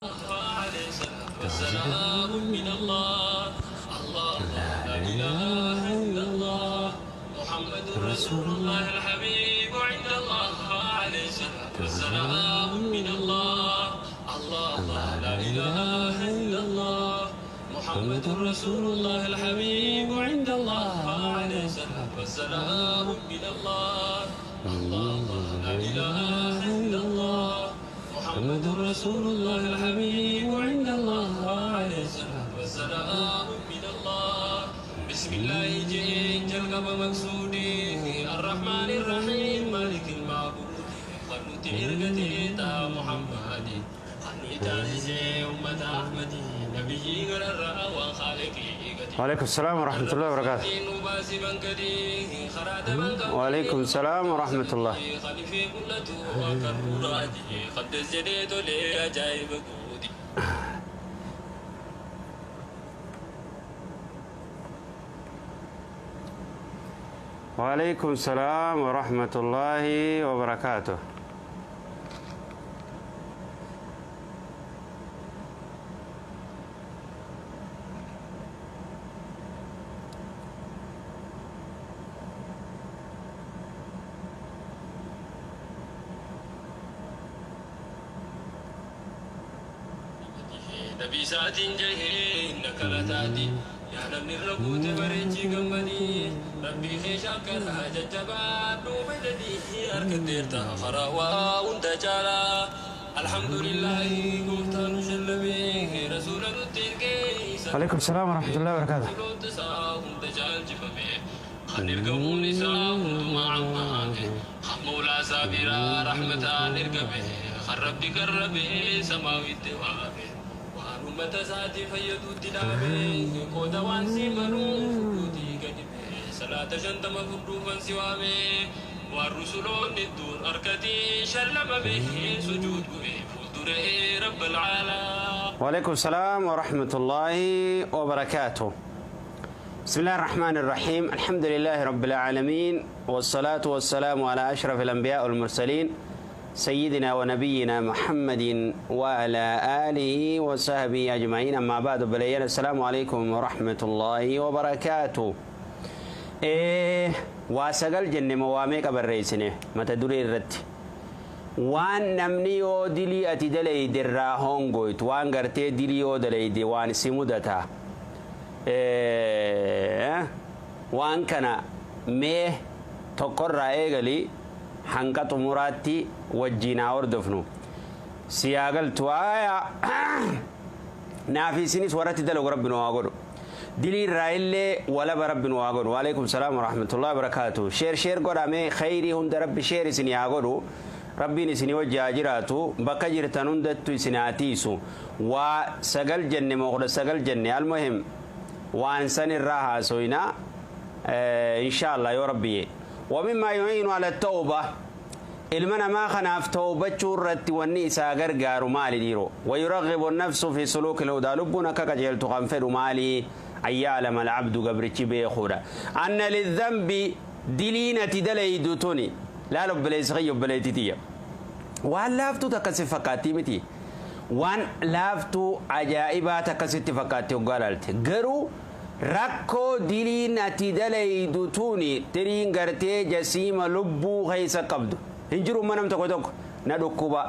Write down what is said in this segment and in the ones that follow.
عليه الصلاة والسلام من الله الله لا إله إلا الله محمد رسول الله الحبيب عند الله عليه الصلاة والسلام من الله الله لا إله إلا الله محمد رسول الله الحبيب عند الله عليه الصلاة والسلام من الله الله لا إله إلا الله محمد رسول الله الحبيب عند الله عليه الصلاة والسلام من الله بسم الله جئت جلقب مقصودي الرحمن الرحيم مالك المعبود قنوت إرقتي تا محمد قنوت عزيزي أمة أحمد نبي غرر وخالقي وعليكم السلام ورحمة الله وبركاته. وعليكم السلام ورحمة الله. وعليكم السلام ورحمة الله وبركاته. نبي ساعة جهي إنك لتأتي يا نمني الربوت بريتي قمني ربي خيشاك ججبان وبلدي أركديرتا خروا وانت جالا الحمد لله قلت نجلبي رسول التركي وعليكم السلام ورحمة الله وبركاته. مولا سابرا رحمة نرقبه خرب قربه سماوي الدوابه وأمة ساتي فيدو الدلابه قود وانسي منو فردوتي قدبه صلاة جندم فردوفا سوامه والرسل الدور أركتي شلم به سجود به فلدره رب العالم. وعليكم السلام ورحمة الله وبركاته. بسم الله الرحمن الرحيم. الحمد لله رب العالمين، والصلاة والسلام على أشرف الأنبياء والمرسلين، سيدنا ونبينا محمد وعلى آله وصحبه أجمعين. أما بعد، بلينا السلام عليكم ورحمة الله وبركاته. إيه واسقل جن مواميك بريسنه متى دري الرت وان نمني يو دلي أتدلي درا هونغويت وان غرتي دلي يو دلي دي وان سيمودتا إيه وان كان ميه تقرأ إيغلي hanqa xumuraatti wajjin haa hordofnu. Siyaa galtu aayaa naafi isinis warratti dalagu rabbi nu haa godhu. Dilii irraa illee walaba rabbi nu haa godhu. Waalaikum salaam wa rahmatullahi wa barakaatu. Sheer sheer godhamee khayrii hunda rabbi sheer isinii haa godhu. Rabbiin isinii wajji haa jiraatu. Bakka jirtan hundattu isin haa tiisu. Waa 9 jenne moo 19 jenne almuhim waan san irraa haasoyna insha Allah yoo rabbiye. ومما يعين على التوبة المنا ما خناف توبة شورت والنساء غرغار مالي ديرو ويرغب النفس في سلوك الهدى لبنا كجيل تغنفر مالي أن يعلم العبد قبرتي بيخورا أن للذنب دلينة دلي دوتوني لا لب ليس غيب بليتي وان لافتو تكسف فكاتي متي وان لافتو عجائبا تكسف فكاتي وقالت قرو rakkoo diliin ati dalaydu tuni tiriin gartee jasiima lubbuu keessa qabdu hin jiru manam tokko tokko na dhukkuba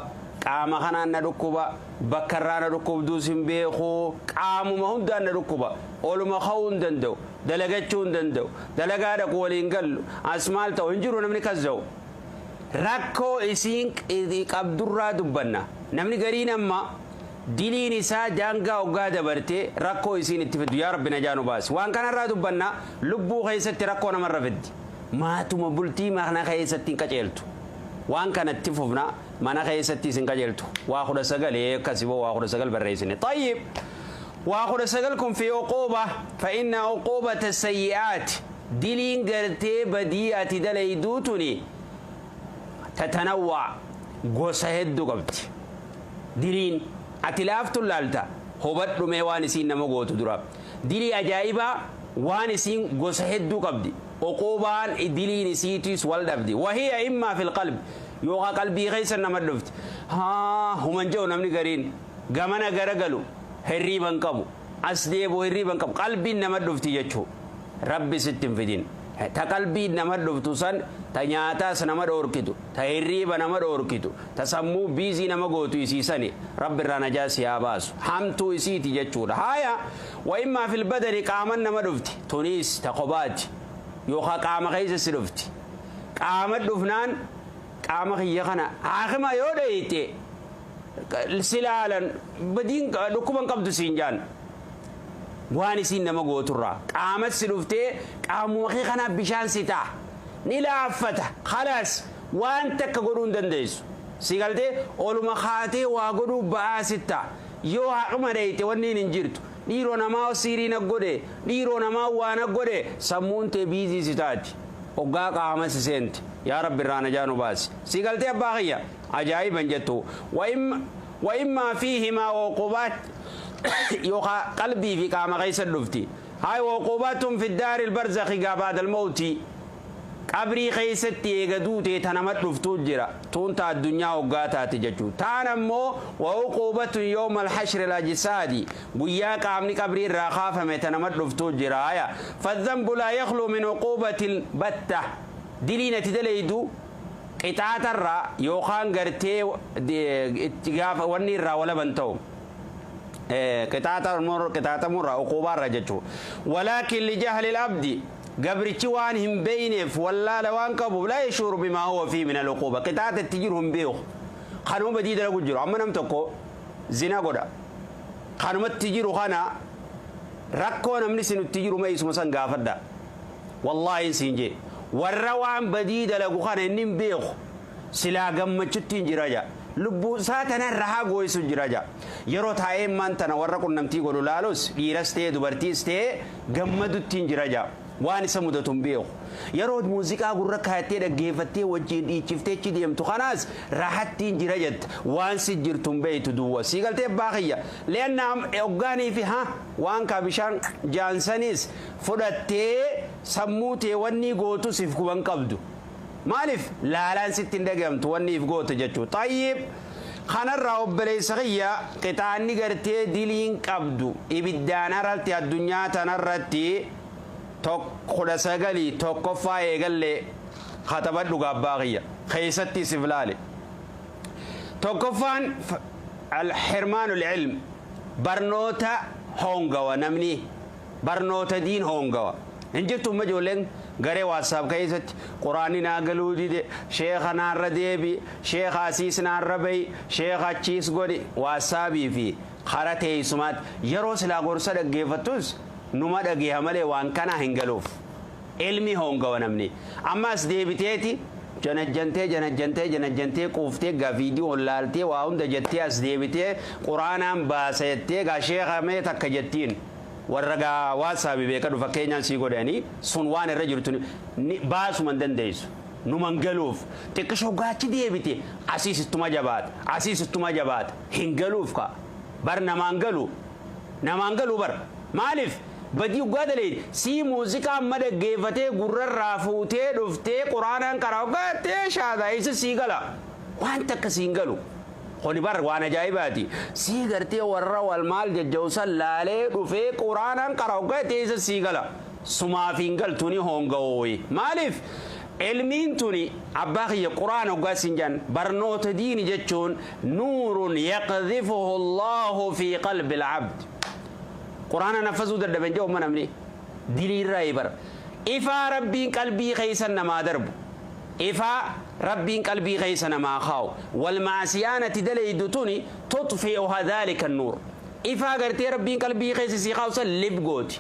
qaama kanaan na dhukkuba bakka irraa na dhukkubduus hin beeku qaamuma hundaan na dhukkuba oluma ka'uu hin danda'u dalagachuu hin danda'u dalagaa dhaqu waliin gallu as maal ta'u hin jiru namni kas ta'u rakkoo isiin qabdurraa dubbanna namni gariin amma diliin isaa daangaa hoggaa dabartee rakkoo isiin itti fiddu yaa rabbi najaa nu baasi waan kanarraa dubbanna lubbuu keessatti rakkoo namarra fiddi maatuma bultii mana keessatti hin qaceeltu waan kanatti fufna mana keessatti isin qajeeltu waa 19 akkasi boo waa 19 barreessine tayyib waa 19 kun fi uquuba fa inna uquubata sayyi'aat diliin gartee badii ati dalayduu tuni tatanawwa gosa hedduu qabdi diliin ati laaftu laalta hubadhu mee waan isiin nama gootu dura dilii ajaa'ibaa waan isiin gosa hedduu qabdi uquubaan diliin isiitiis wal dhabdi wahiya immaa fil qalbi yookaan qalbii keessa nama dhufti haa human jedhu namni gariin Gamana garagalu hirriiban qabu. As deebi'u hirriiban qabu. Qalbiin nama dhufti jechuu. Rabbi sitti hin fidin. Ta qalbiin nama dhuftu san ta nyaataas nama dhoorkitu, ta hirriiba nama dhoorkitu, ta sammuu biizii nama gootu isiisani Rabbi irraa najaa si haa baasu. Hamtuu isiiti jechuudha. Haaya wa immaa fil badani qaaman nama dhufti. Tuniis ta kophaati. Yookaan qaama keessa si dhufti. Qaama dhufnaan qaama kiyya kana haakima yoo dheeyte silaalan badiin dhukkuban qabdu siin jaan. Waan isiin nama gooturraa qaama si dhuftee qaamuma kee kanaa bishaan si ta'a ni laaffata khalaas waan takka godhuu hin dandeessu si galtee oluma kaatee waa godhuu ba'aa si ta'a yoo haquma dheeyte wanni hin jirtu dhiiroo namaa siirii na godhe dhiiroo namaa waa na godhe sammuun tee biizii si taati hoggaa qaama si seenti yaa rabbi irraa najaa nu baasi si galtee abbaa kiyya ajaa'iban jettu wa immaa fiihimaa uqubaat yookaan qalbii fi qaama keessa dhufti. Haay uqubaatun fi daari barzakhi baadal mawti qabrii keessatti eega duutee ta nama dhuftuu jira tuun ta addunyaa hoggaa taate jechuudha. Taan ammoo uqubatun yawmal hashri al-ajsaadi guyyaa qaamni qabrii irraa kaafame ta nama dhuftuu jira. Haya fadhanbu laa yakhlu min uqubatil batta diliin ati dalaydu qixaatarraa yookaan gartee gaafa wanni irraa walaban ta'u. Qixaaxamurraa uqubaarra jechuudha. Walaakin lijahli al-abdi gabrichi waan hin beeyneef wallaala waan qabuuf laa yashuuru bimaa huwa fii min al-uquba qixaaxa itti jiru hin beeku. Kanuma badii dalagu jiru amma nam tokko zina godha. Kanumatti jiru kana rakkoo namni sinutti jiru ma isuma san gaafadha. Wallaahi siin jee warra waan badii dalagu kana inni hin beeku silaa gammachutti hin jira jaa. Lubbuu isaa tanarra haa gooyisu jira jaa. Yeroo taa'ee maan tana warra qunnamtii godhu laalus dhiiras ta'ee dubartiis ta'ee gammadutti hin jira jaa. Waan isa mudatu hin beeku. Yeroo muuziqaa gurra kaayattee dhaggeeffattee wajjin dhiichiftee achi deemtu kanaas rahattiin jira jetta. Waan si jirtu hin beektu duwwa. Sii galtee abbaa kiyya. Le'annaa hoggaanii fi haa waan kaa bishaan jaansaniis fudhattee sammuu tee wanni gootu siif guban qabdu. Maaliif laalaan sitti hin dhagahamtu wanni if gootu jechuudha. Xayyib kanarraa obboleessa kiyya qixaanni gartee diliin qabdu ibiddaan haralti addunyaa tanarratti 19 tokkoffaa eegallee katabadhu gaabbaa kiyya keessatti isif laale. Tokkoffaan alxirmaanul ilm barnoota hongawa namni barnoota diin hongawa. Hin jirtu amma ijoolleen garee WhatsApp keessatti quraanni naa galuu dide sheeka naarra deebi sheeka asiis naarra bahi sheeka achiis godhi WhatsAppii fi kara teessumaatti yeroo silaa gorsa dhaggeeffattus numa dhageeha malee waan kanaa hin galuuf. Ilmi hongawa namni. Ammas deebiteeti janajjantee janajjantee janajjantee quuftee gaa viidiyoon laaltee waa hunda jettee as deebitee quraanaan baasa jettee gaa sheeka mee takka jettiin. Warra gaa WhatsAppii beekadhu fakkeenyaan sii godhanii sun waan irra jirtu baasuma hin dandeessu. Numan galuuf xiqqishoo gaachi deebite asiis ittuma jabaata asiis ittuma jabaata hin galuuf ka bar namaan galu namaan galu bar maaliif badii hoggaa dalee sii muuziqaa amma dhaggeeffatee gurrarraa fuutee dhuftee quraanaan karaa hoggattee shaataa isa sii gala waan takka sii hin galu. Kuni bar waan ajaa'ibaati. Sii gartee warra wal maal jajjawsan laalee dhufee quraanaan karaa hoggattee isa sii gala. Sumaaf hin galtu ni honga'ooyi. Maaliif? Ilmiin tuni abbaa kiyya quraana hoggaa siin jaan barnoota diini jechuun nuurun yaqdhifuhu Allahu fi qalbi al-abd. Quraana naffasuu dadhaban jedhu namni diliirraa bara. Ifaa rabbiin qalbii keessa namaa darbu. Ifaa rabbiin qalbii keessa namaa kaa'u. Wal maasiyaanati dalaydu tuni tutfi'uha dhalika an-nuur. Ifaa gartee rabbiin qalbii keessa sii kaa'u san lib gooti.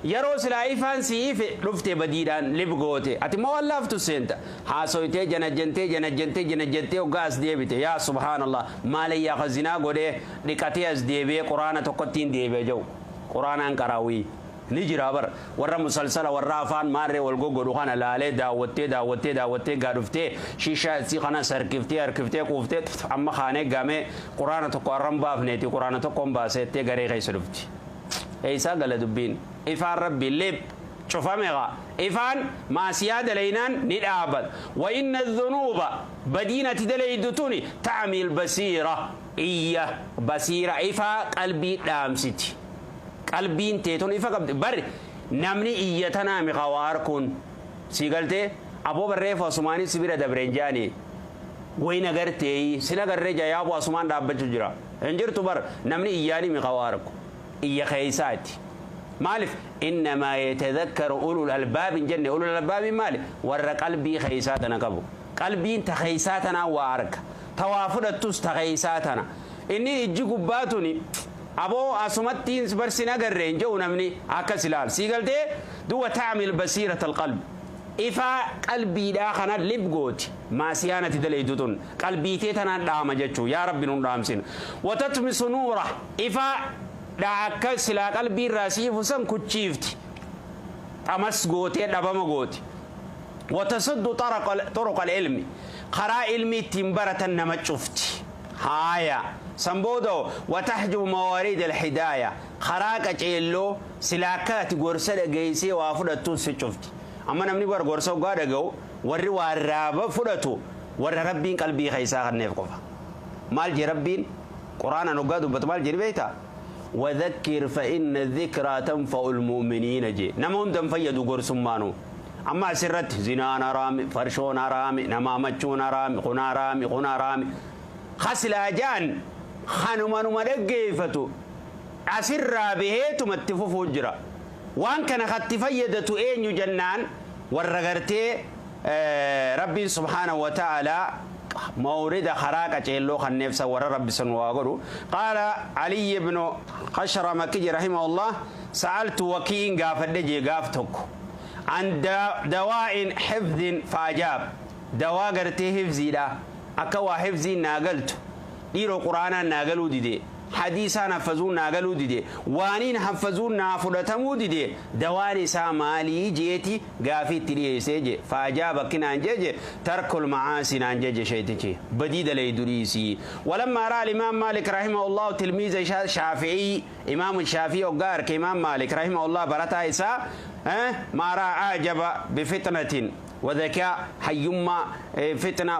Yeroo silaa ifaan sii ife dhufte badiidhaan lib goote. Ati moo wallaaftu seenta. Haasoytee janajjantee janajjantee janajjantee hoggaa as deebite. Yaa subhaanallah maalayyaa khazinaa godhee dhiqatee as deebi'ee quraana tokkottiin deebi'e jedhu. Quraanaan qaraawii. Ni jira bar warra musalsala warra afaan maarree wal goggodhu kana laalee daawwattee daawwattee daawwattee gaa dhuftee shishaa isii kana sarkiftee harkiftee quuftee amma kaanee gamee quraana tokko arran baafneeti quraana tokko hin baaseettee garee keessa dhufti. Eessaa gala dubbiin ifaan rabbi lib cufame gaa ifaan maasiyaa dalaynaan ni dhaabata. Wa inna dhunuuba badiinati dalaydu tuni ta'mil basiira. Iyya basiira ifaa qalbii dhaamsiti. Qalbiin teetun ifa qabdi. Bari namni iyya tanaa mi kawaar kun si galtee aboo barreeffa asumaanii si bira dabreen jaanii wayin agartee sin agarree jayaabu asumaan dhaabbachuu jira. Hin jirtu bar namni iyyaanii mi kawaar kun iyya keessaati. Maaliif innamaa yatadhakkaru ulul albaab hin jenne ulul albaabi maali warra qalbii keessaa tana qabu. Qalbiin ta keessaa tanaa waa arga. Tawaa fudhattus ta keessaa tana. Inni ijji gubbaa tuni aboo asumatti barsin agarree hin jedhu namni akkas ilaal. Sii galtee duwwa taamil basiirata alqalbi. Ifaa qalbiidhaa kana lib gooti. Maasiyaanati dalaytu tun qalbiitee tanaan dhaama jechuu yaa rabbi nun dhaamsin. Watatmisu nuura ifaa dhaa akka silaa qalbii irraa siifu san kuchiifti. Xamas gootee dhabama gooti. Watasuddu turuqa ilmi karaa ilmi ittiin baratan nama cufti. Haaya san booda watahjubu mawaariid alhidaaya karaa qaceelloo silaa akka ati gorsa dhageessee waa fudhattuun si cufti. Amma namni bar gorsa hoggaa dhaga'u warri waa raaba fudhatu warra rabbiin qalbii keessaa kanneef qofa. Maal jee rabbiin quraanaan hoggaa dubbatu maal jedhi beektaa? وذكر فإن الذكرى تنفع المؤمنين جي نما هندم فيدو قرسمانو أما سرت زنا نرامي فرشو نرامي نما مچو نرامي قنا رامي قنا رامي خسل أجان خانو منو مدقيفتو أسر بهيتو متفوفو جرا وان كان خط فيدتو أين جنان ورغرتي ربي سبحانه وتعالى مورد خراقة جيلو خنفسه ور ربي سنواغرو. قال علي بن قشر مكي رحمه الله سألت وكين قاف قافتك عن دواء حفظ فأجاب دواء قرتي حفظي لا أكوا حفظي ناقلت ديرو قرآن ناقلو دي حديثا نفذون ناقلو دي وانين حفظون نافلتمو دي دواني سامالي جيتي قافي تليه سيجي فأجاب كنان جيجي ترك المعاصي نان جيجي شيتي بديد ليدريسي. ولما رأى الإمام مالك رحمه الله تلميذ الشافعي إمام الشافعي وقار كإمام مالك رحمه الله برتا إسا ما رأى أعجب بفتنة وذكاء حيما فتنة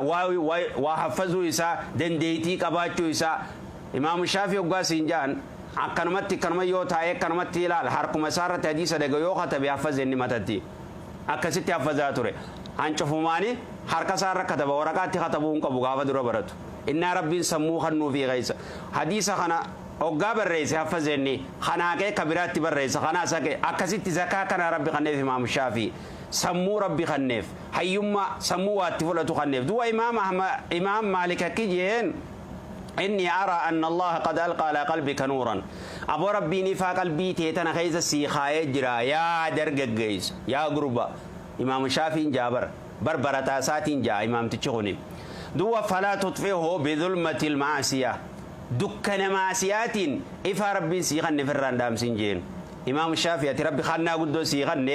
وحفظوا إسا دنديتي كباتشو إسا إمام الشافعي وقال سنجان أكنمتي كنما يوتا أكنمتي لا الحركم سارة حديث دعوا يوخة بيحفظ إني متتي أكستي حفظاتوري أنشوفماني حركة سارة كتب ورقات كتبون كبوغافة دربرت إن ربي سموه خنو في غيث حديث خنا أوجاب الرئيس حفظ إني خناك كبيرات بالرئيس خنا سك أكستي زكاة كان ربي خنيف إمام الشافعي سمو ربي خنيف حيوما سمو واتفلتو خنيف دو إمام أحمد إمام مالك كيجين إني أرى أن الله قد ألقى على قلبك نورا أبو ربي نفا قلبي تيتنا خيز السيخاية جرا يا درق الجيز يا قربة إمام الشافعي جابر بربرة ساتين جا إمام تشغني دو فلا تطفئه بظلمة المعصية دكنا معصيات إفا ربي سيخن فران دام سنجين إمام الشافعي ربي خلنا قدو سيخن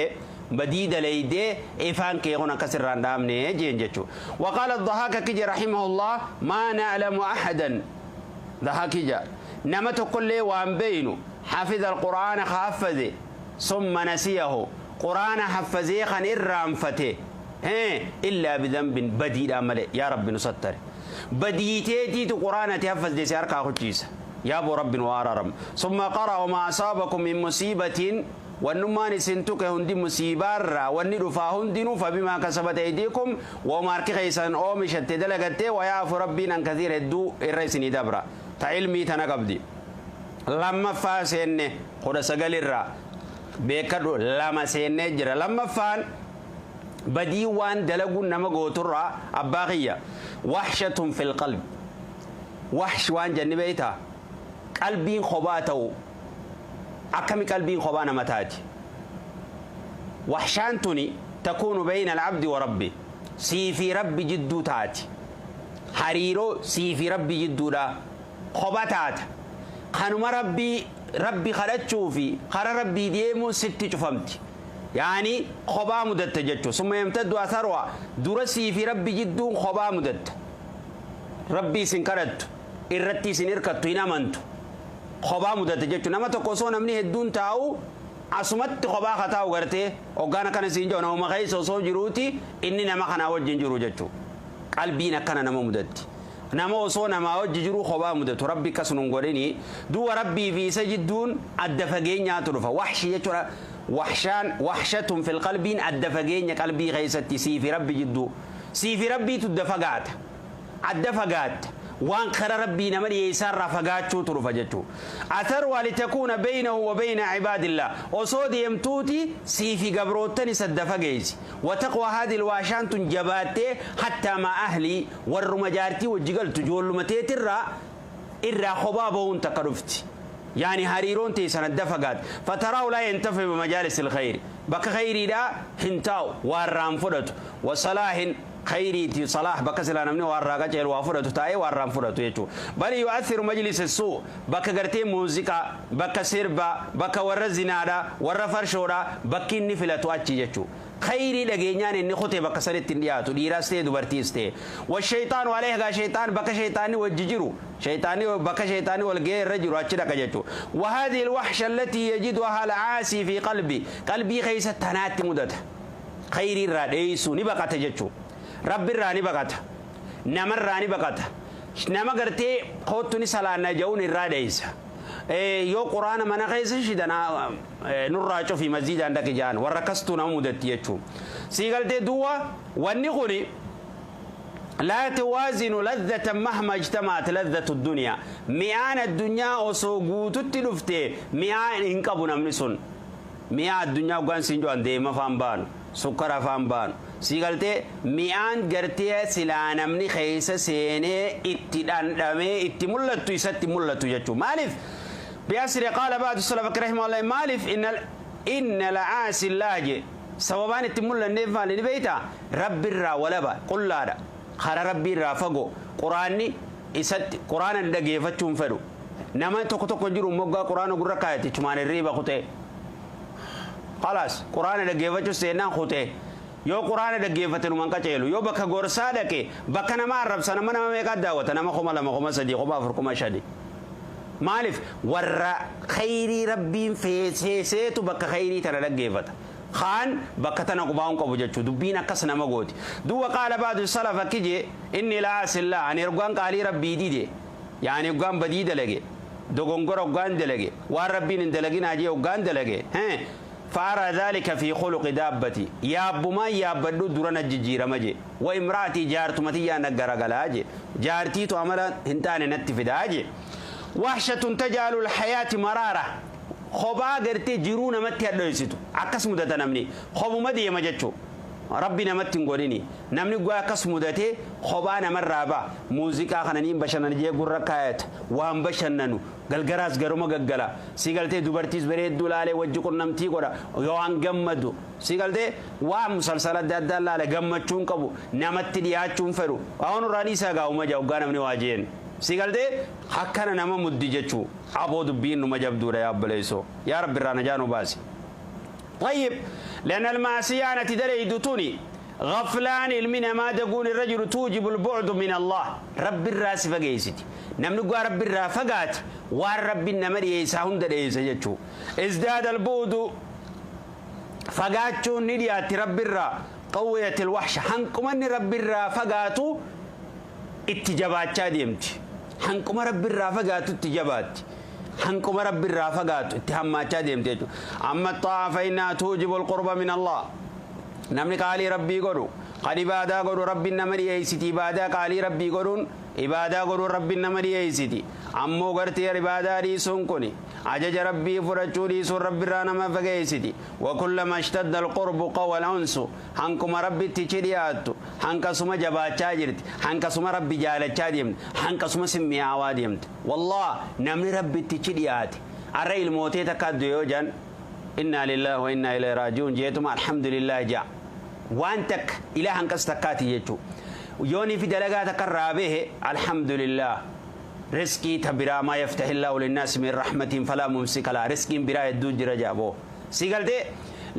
بديد ليدي إفان كيغونا كسر راندام نيجين جتشو. وقال الضحاك كجي رحمه الله ما نعلم أحدا ضحاك جا نما تقول لي وان بينو حفظ القرآن حفظه ثم نسيه قرآن حفظه خن إرام فتي إلا بذنب بديد أمل يا رب نستر بديتي قرآن تحفظ دي سياركا خجيس يا أبو رب واررم. ثم قرأ وما أصابكم من مصيبة والنمان سنتك هندي مصيبة والندفا هندي فبما كسبت أيديكم وما ركيسان أو مشت دلقت ويعفو ربنا كثير الدو الرئيس ندبرة تعلمي تنقبدي لما فاسن قد سجل الرا بكرو لما سنجر لما فان بديوان دلقوا نما قوترا أباغية وحشة في القلب وحش وان جنبيتها قلبين خباته أكمل قلبين خبانا متاتي وحشانتني تكون بين العبد وربي سي في ربي جدو تاتي حريرو سي في ربي جدو لا خباتات خانم ربي ربي خلتشو في خر ربي ديمو ستي شفمتي يعني خبا مدت جدو ثم يمتد أثرها درسي في ربي جدو خبا مدت ربي سنكرت إرتي سنركت هنا خبا مدت جدو نما تقصون نمني هدون تاو asumatti kophaa haa taa'u gartee hoggaan akkana siin jedhu nama keessa osoo jiruuti inni nama kanaa wajjin jiru jechuudha. Qalbiin akkana nama mudatti. Nama osoo namaa wajji jiru kophaa mudatu rabbi akkas nun godhini. Du'a rabbii fi isa jidduun adda fageenyaatu dhufa. Waxshi jechuudha. Waxshaan waxshatun fil qalbiin adda fageenya qalbii keessatti sii fi rabbi jidduu. Sii fi rabbiitu adda fagaata. Adda fagaatta. Waan kara rabbii nama dhiyeessaarraa fagaachuutu dhufa jechuudha. Atarwaa litakuuna baynahu wa bayna cibaadillah. Osoo deemtuuti sii fi gabroottan isa adda fageessi. Wataqwa haadhi waashaan tun jabaattee hattaa maa ahlii warruma jaartii wajji galtu ijoolluma teetirraa irraa kophaa bahuun takka dhufti. يعني هريرون تيسان الدفقات فتراه لا ينتفع بمجالس الخير بك خيري لا هنتاو وارام فرط وصلاح خيري تي صلاح بك سلا نمني وراغا جيل وافرت تاي وارام فرط يجو بل يؤثر مجلس السوء بك غرتي موزيكا بك سيربا بك ور زنادا ور فرشورا بك نفلتو اتشي يجو خيري دغينيان اني خوتي بك سرت اندياتو ديراستي دوبرتيستي والشيطان عليه غا شيطان بك شيطاني وججرو شيطاني بك شيطاني والغير رجل اتشي دغ يجو وهذه الوحشه التي يجدها العاصي في قلبي قلبي خيس تنات مدد خيري راديسو ني بقته يجو رب الراني بقته نمر راني بقته نما غرتي خوتني سلانا جون الراديس yoo quraana mana keessa shidana nurraa cufi masjidaan dhaqi jaan warra kastuu nama mudatti jechuun sii galtee duwwa wanni kuni laa tuwaazinu ladhatan mahma ijtamaat ladhatu dunyaa mi'aan addunyaa osoo guututti dhufte mi'aan hin qabu namni sun mi'aa addunyaa hoggaan siin jo'an deema afaan baanu sukkara afaan baanu sii galtee mi'aan gartee silaa namni keessa seenee itti dhandhamee itti mul'attu isatti mul'attu jechuun maaliif بأسر قال بعض السلف رحمه الله مالف إن العاصي الله سببان التمول النفع لنبيتا رب الرا ولبا قل لا خر ربي الرا فقو قراني إسات قرآن الدقي فتشون فرو نما توك توك جرو موجا قرآن قرأ كايتي شمان الريبة خطي خلاص قرآن الدقي فتشو سينا خطي yoo quraana dhaggeeffate numan qaceelu yoo bakka gorsaa dhaqe bakka nama arrabsa nama nama meeqa daawwata nama 2000 3000 4 5 maaliif warra khayrii rabbiin feeseetu bakka khayrii tana dhaggeeffata kaan bakka tana qubaa'uun qabu jechuu dubbiin akkas nama gooti duwwa qaala baadu salaf akki jee inni laa asillaa ani ergaan qaalii rabbii dide yaani ergaan badii dalage dogongora ergaan dalage waan rabbiin hin dalaginaa jee ergaan dalage فأرى ذلك في خلق دابتي يا أبو ما يا بدو درنا الجزيرة مجي وامرأتي جارتمتي يا نجار جلاجي جارتي تعمل هنتان نتفداجي وحشة تجعل الحياة مرارة خبا قرتي جرونا متي أدويستو عكس مدة نمني خبو مدي مجتشو ربنا متن قوليني نمني قوي عكس مدتي خبا نمر رابا موزيكا خنانين بشنن جي قرقايت وان بشننو galgaraas garuma gaggala si galtee dubartiis bareedduu laalee wajji qunnamtii godha waan gammadu si galtee waa musalsala adda addaa laale gammachuun qabu namatti dhiyaachuun fedhu waan irraa dhiisaa gaa'uma jaa hoggaa namni waa jeen si galtee akkana nama muddi jechuu aboo dubbiin numa jabduudha yaa obboleessoo yaa rabbi irraa najaa nu baasi. طيب لأن المعصية أنا تدري دتوني غفلان المنا ما تقول الرجل توجب البعد من الله رب الراس فقيستي نمن قوا رب الرافقات والرب النمر يساهم دريس يجو ازداد البعد فقاتشو نديات رب الرا قوية الوحش حنكم أن رب الرافقاتو اتجابات شاديمتي حنكم رب الرافقاتو اتجابات حنكم رب الرافقات اتهمات شاديمتي أما الطاعة فإنها توجب القرب من الله نمني قالي ربي قرو قال إبادة قرو ربي النمر يسيتي إبادة قالي ربي قرون إبادة قرو ربي النمر يسيتي أمو قرتي إبادة ريسون كوني عجج ربي فرجو ريسون ربي رانا ما فقيسيتي وكلما اشتد القرب قوى الأنس حنكم ربي تشرياتو حنك سما جبا تاجرت حنك سما ربي جالة تاجمت حنك سما سمي عواديمت والله نمني ربي تشرياتي أرأي الموتي تكاد يوجن إنا لله وإنا إليه راجعون جيتم الحمد لله جاء وانتك إلى هنكس تكاتي يجو يوني في دلقاتك الرابه الحمد لله رزقي تبرا ما يفتح الله للناس من رحمة فلا ممسك لها رزقي برا يدوج رجابو سيقلتي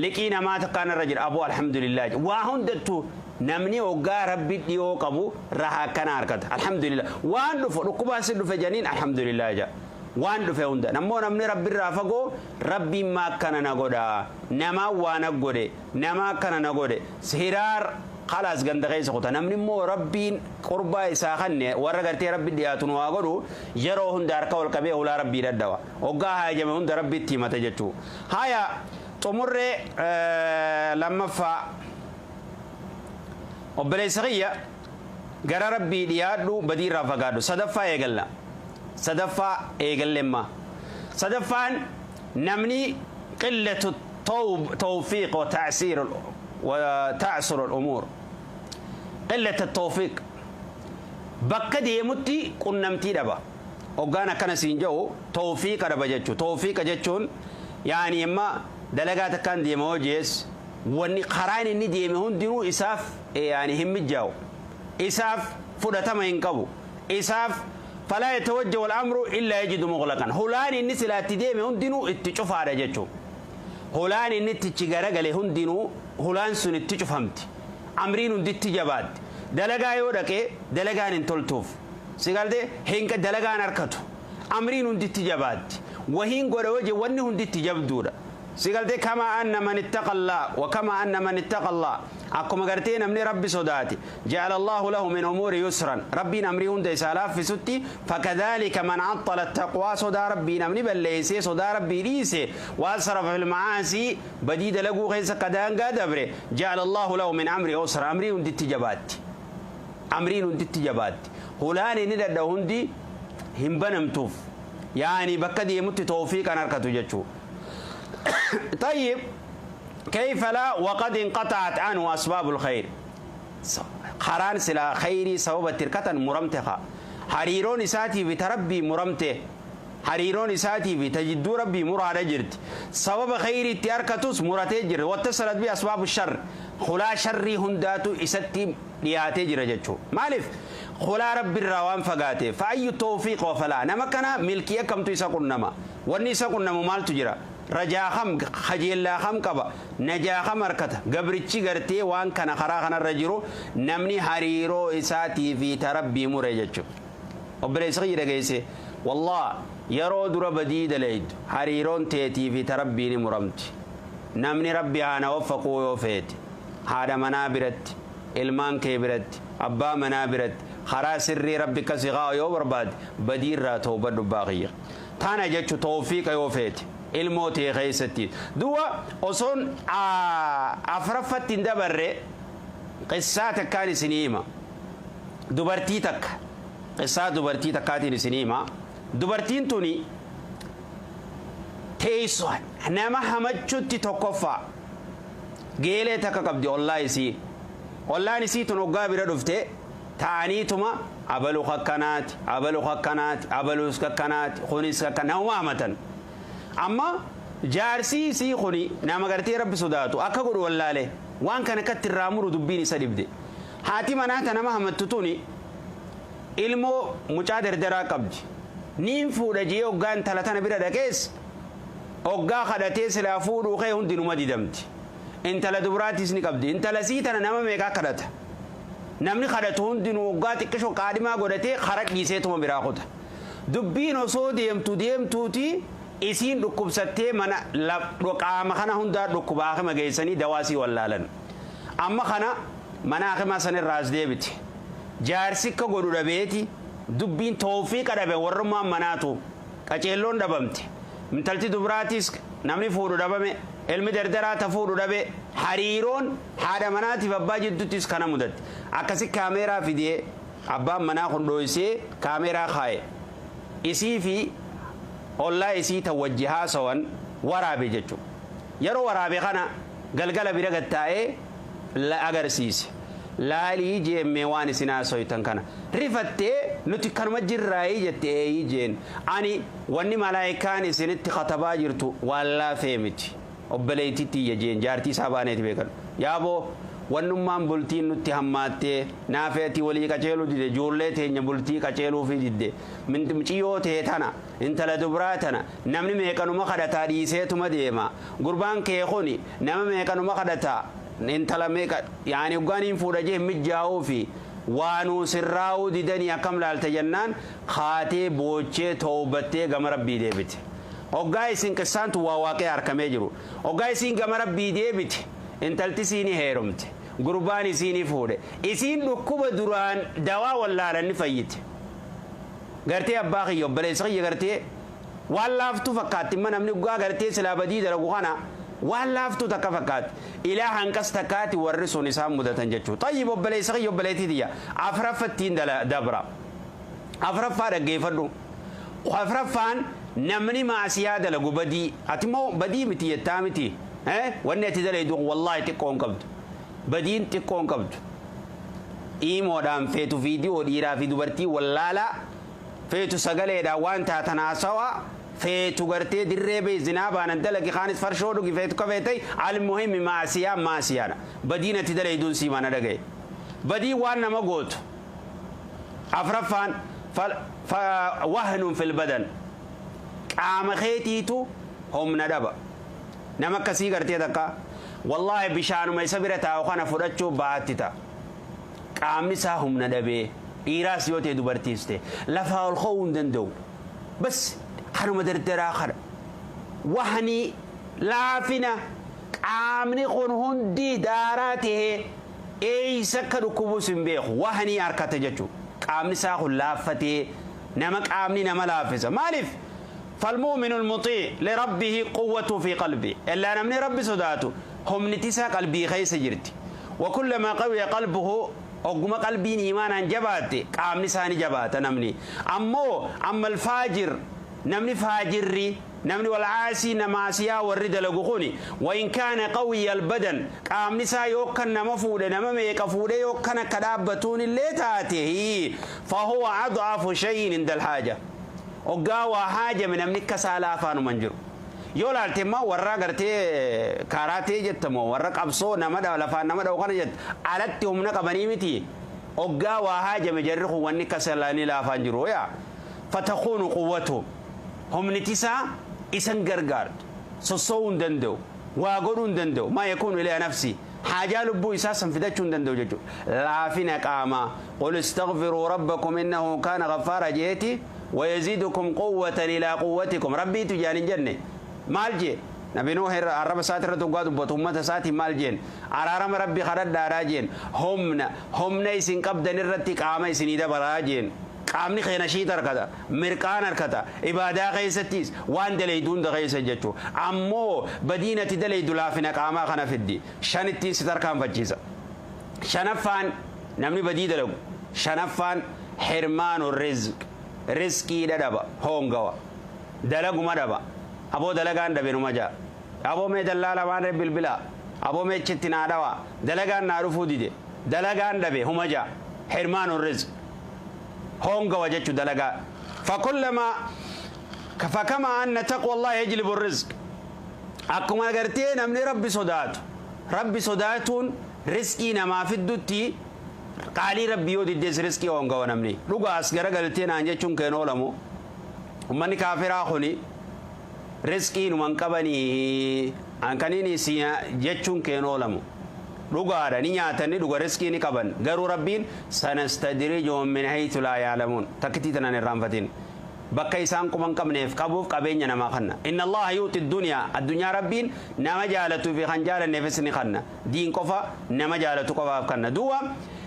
لكينا ما تكان الرجل أبو الحمد لله واهن دتو نمني وقا ربي ديو قبو رها كان أركض الحمد لله وان دفو ركوبا سدو فجانين الحمد لله جاء waan dhufe hunda nammoo namni rabbi irraa fagoo rabbiin ma akkana na godha nama waa na godhe nama akkana na godhe hiraar Khalaas ganda keessa kuta. Namni immoo Rabbiin qurbaa isaa kanne warra gartee Rabbi dhiyaatu nu haa godhu, yeroo hunda harka ol qabee hulaa Rabbii dadhawa. Hoggaa haajame hunda Rabbitti himata jechuu. Haya, xumurree lammaffaa, obboleessa kiyya, gara Rabbii dhiyaadhu, badii irraa fagaadhu. Sadaffaa eegalla. Sadaffaa eegallemma. Sadaffaan namni qillatu tawfiiq wa ta'siir wa ta'sur al-umuur. Qillatu tawfiiq, bakka deemutti qunnamtii dhaba. Hoggaan akkana siin jedhu tawfiiqa dhaba jechuu. Tawfiiqa jechuun yaani imma dalagaa takkaan deema hojees, wanni karaan inni deeme hundinuu isaaf yaani hin mijaa'u, isaaf fudhatama hin qabu, isaaf falaa yatawajjahu al-amru illaa yajidu mughlaqan. Hulaan inni silaatti deeme hundinuu itti cufaadha jechuu. Hulaan inni itti garagale hundinuu hulaan sun itti cufamti, amriin hunditti jabaatti. Dalagaa yoo dhaqee dalagaan hin toltuuf, si galte, hin dalagaan harkatu, amriin hunditti jabaatti. Wahiin godha hoje wanni hunditti jabduudha, si galte. Kama anna man ittaqa Allah wa kama anna man ittaqa Allah, akkuma gartee namni Rabbi sodaate, ja'ala Allahu lahu min umuuri yusran, Rabbiin amrii hunda isaa laaffisutti, fakadhalika man axxala taqwaa, sodaa Rabbii namni balleessee, sodaa Rabbii dhiise, wa asrafa fil macaasii, badii dalaguu keessa kadaangaa dabre, ja'ala Allahu lahu min amri usra, amrii hunditti jabaatti, amriin hunditti jabaatti, hulaan inni dadhabu hundi hin banamtuuf, yaani bakka deemutti tawfiiqan harkatu jechuu. طيب، كيف لا وقد انقطعت عنه أسباب الخير؟ Karaan silaa khayrii sababa tirkatan muramte ka hariiroon isaatii fi tarabbii muramte, hariiroon isaatii fi tajidduu Rabbii muraadha jirti, sababa khayrii itti harkatus muratee jira. Wattasalat bi asbaabu shar, hulaa sharrii hundaatu isatti dhiyaatee jira jechuu. Maaliif? Hulaa Rabbi irraa waan fagaate. Fa'ayyu tawfiiq wa falaa, nama kana milkii akkamtu isa qunnama? Wanni isa qunnamu maaltu jira? Rajaa kam, kajeellaa kam qaba? Najaa kam harkata gabrichi gartee waan kana karaa kanarra jiru, namni hariiroo isaatii fi tarabbii mure jechuudha? Obboleessa kiyya, dhageesse, wallah, yeroo dura badii dalaydu hariiroon teetii fi tarabbii ni muramti. Namni Rabbi haana waffaquu yoo feete, haadha manaa biratti, ilmaan kee biratti, abbaa manaa biratti karaa sirrii Rabbi kasi haa yoo barbaade, badii irraa toobadhu baaqiyya tana jechu. Tawfiiqa yoo feete ilmoo tee keessatti duwa. Osoon afraffatti hin dabarre, qissaa takkaan isinii hima. Dubartii takka, qissaa dubartii takkaatiin isinii hima. Dubartiin tuni teessoo nama hamachutti tokkoffaa geelee takka qabdi. Ollaa isii, ollaan isii tun hoggaa bira dhufte ta'aniituma abalu kakkanaati, abalu kakkanaati, abaluus kakkanaati, kunis kakkana, nama hamatan. Amma jaarsii isii kuni nama gartee Rabbi sodaatu, akka godhu wallaale, waan kana akkatti irraa muru dubbiin isa dhibde. Haati manaa ta nama hamattu tuni ilmoo mucaa dardaraa qabdi. Niin fuudha jee hoggaa intala tana bira dhaqees, hoggaa kadhatee silaa fuudhuu kee hundinuma didamti. Intala dubraatis ni qabdi. Intala sii tana nama meeqaa kadhata? Namni kadhatu hundinuu hoggaa xiqqisho qaadhimaa godhatee kara dhiiseetuma biraa kuta. Dubbiin osoo deemtu deemtuuti isiin dhukkubsattee, mana qaama kana hundaa dhukkuba, hakima geessanii dawaasii wallaalan. Amma kana mana hakimaa sanirraa as deebite. Jaarsi akka godhu dhabeeti, dubbiin toofiiqa dhabe, warrummaan manaatu qaceelloon dhabamte. Intalti dubraatis namni fuudhu dhabame, ilmi dardaraa ta fuudhu dhabe, hariiroon haadha manaatiif abbaa jidduttis kana mudatte. Akkasi kaameeraa fidee abbaan manaa kun dhoysee kaameeraa kaaye. Isii fi ollaa isii tan wajji haasawan waraabe jechuudha. Yeroo waraabe kana galgala bira gattaa'ee la agarsiise. Laalii jeemmee waan isin haasoytan kana. Rifattee, nuti kanuma jirraayii jette. Eeyii jeen. Ani wanni malaayikaan isinitti katabaa jirtu waan laafee miti. Obboleettitti iyya jeen, jaartii isaa baaneeti beekan. Yaaboo, wannummaan bultiin nutti hammaattee naafeeti walii qaceeluu dide, ijoollee teenya bultii qaceeluufii didde, muciyyoo tee tana, intala dubraa tana, namni meeqanuma kadhataa dhiiseetuma deema. Gurbaan kee kuni nama meeqanuma kadhataa, intala meeqa yaani hoggaan fuudha jee mijaa'uu fi waanuu sirraa'uu didanii, akkam laalta jennaan, kaatee boochee toobattee gama Rabbii deebite. Hoggaa isin qissaantu waa waaqee harkamee jiru. Hoggaa isin gama Rabbii deebite, intalti sii ni heerumte. Gurbaan isiin fuudhe. Isiin dhukkuba duraan dawaa wallaalan ni fayyite. Gartee abbaa kiyya obboleessa kiyya gartee waan laaftuu fakkaatti imma namni dhugaa gartee silaa badii dalagu kana waan laaftuu takka fakkaatti. Ilaa hanqas takkaatti warri sun isaan mudatan jechuudha. Xayyib obboleessa kiyya obboleettii tiyya afraffattiin dabra. Afraffaa dhaggeeffadhu. Afraffaan namni maasiyaa dalagu badii ati immoo badii miti jettaa miti. Wanni ati dalaydu wallaahi xiqqoo hin qabdu. Badiin xiqqoo hin qabdu. Iimoodhaan feetu viidiyoo dhiiraa fi dubartii wallaalaa feetu sagaleedhaan waan taatan haasawaa feetu gartee dirree bee zinaa baanan dalagi kaanis farshoo dhugi feetu kafeetay almuhimmi maasiyaa maasiyaadha. Badiin ati dalayduun sii mana dhagaye. Badii waan nama gootu. Afraffaan wahnun fil badan qaama keetiitu humna dhaba. Nama akkasii gartee takka wallaahi bishaanuma isa bira taa'u kana fudhachuu baatti ta'a. Qaamni isaa humna dhabee dhiiraas yoo ta'e dubartiis ta'e lafaa ol ka'uu hin danda'u. Bas kanuma dardaraa kana wahanii laafina qaamni kun hundi daaraa ta'ee eeysa akka dhukkubus hin beeku wahanii harkata jechuudha. Qaamni isaa kun laaffatee nama qaamni nama laaffisa. Maaliif? فالمؤمن المطيع لربه قوته في قلبه إلا نمني ربي صداته هم نتسا قلبي خيس جرتي وكلما قوي قلبه أقوم قلبي إيمانا جبات قام نساني جبات نمني أمو أما الفاجر نمني فاجري نمني والعاسي نماسيا ورد لغخوني وإن كان قوي البدن قام نسا يوكن نمفود نمم يكفود يوكن كدابتون اللي تاته فهو أضعف شيء عند الحاجة Oggaa waa haajame namni akka saalaa afaanuman jiru. Yoo laalte immoo warra gartee kaaraatee jettamoo warra qabsoo nama lafaan nama dha'u kana jetta alatti humna qabanii miti. Oggaa waa haajame jarri kun wanni akka saalaanii laafaan jiru yaa. Fatakuunu quwwatu humni tisaa isan gargaartu sossoo'uu hin danda'u waa godhuu hin danda'u maa yakuunu ilaa nafsi haajaa lubbuu isaa san fidachuu hin danda'u jechuudha. Laafina qaamaa qul istaghfiruu rabbakum innahu kaana ghaffaara jeeti. ويزيدكم قوة إلى قوتكم ربي تجاني جنة مالجي نبي نوح الرب ساتر تقاد بطمة ساتي مالجين عرارم ربي خرد داراجين همنا همنا يسين قبض نرتك عام يسين إذا براجين قامني خينا شيء تركدا مركان أركدا إبادة غيستيس وان دليدون دغيس جتو عمو بدينة دليدو لافنا قاما خنا في الدي شنتين ستر كان فجيزة شنفان نمني بديدة لو شنفان حرمان الرزق riskii dhadhaba hongawa dalaguma dhaba aboo dalagaan dhabe numa jaa aboo mee dallaa lamaan bilbila aboo mee chitti naa dhawa dalagaan naa dhufuu dide dalagaan dhabe huma jaa hirmaanu rizq hongawa jechu dalagaa fakullama fakama anna taqwa allah yajlibu rizq akkuma agartee namni rabbi sodaatu rabbi sodaatuun riskii namaa fiddutti qaalii rabbi yoo diddees riskii hongawa namni dhugaas garagaltee naan jechuun keen oolamu ummanni kaafiraa kuni riskii numan qabanii hankaniin isiin jechuun keen oolamu dhugaadha ni nyaatan ni dhuga riskii ni qaban garuu rabbiin sanastadrijuhum min haythu laa yaalamuun takkitii tanan irraanfatin bakka isaan quban qabneef qabuuf qabeenya namaa kanna inna allaha yuuti dunyaa addunyaa rabbiin nama jaalatuu fi kan jaalanneefis ni kanna diin qofa nama jaalatu qofaaf kanna duuba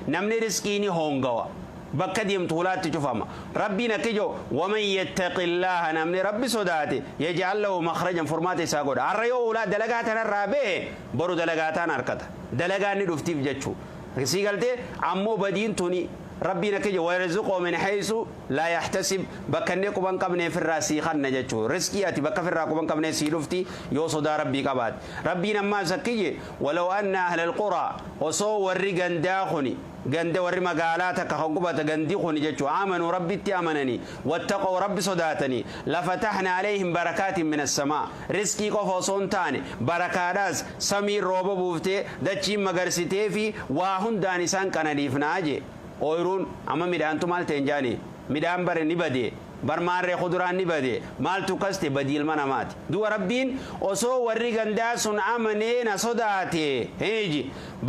namni riskii ni hongawa bakka deemtu hulaatti cufama rabbiin akka ijoo waman yattaqillaaha namni rabbi sodaate yaj'al lahu makhrajan furmaata isaa godha har'a yoo hulaa dalagaa tanarraa bahe boru dalagaa taan harkata dalagaan ni dhuftiif jechuu sii galtee ammoo badiin tuni rabbiin akka ijoo wayarzuqoo min haysu laa yaxtasib bakka inni quban qabnee firraa sii kanna jechuu riskii ati bakka firraa quban qabnee sii dhufti yoo sodaa rabbii qabaate rabbiin ammaas akka ije walaw anna ahla alquraa osoo warri gandaa kuni ganda warri magaalaa takka kan qubata gandi kuni jechuu amanuu rabbitti amananii wattaqoo rabbi sodaatanii lafataxna alayhim barakaatin min assamaa riskii qofa osoo hin taane barakaadhaas samii rooba buuftee dachiin magarsitee fi waa hundaan isaan qananiifnaa jee ooyiruun amma midhaantu maal ta'e hin jaani midhaan bare ni badee barmaarree kuduraan ni bade maaltu kaste badii ilma namaati du'a rabbiin osoo warri gandaa sun amanee na sodaate heeji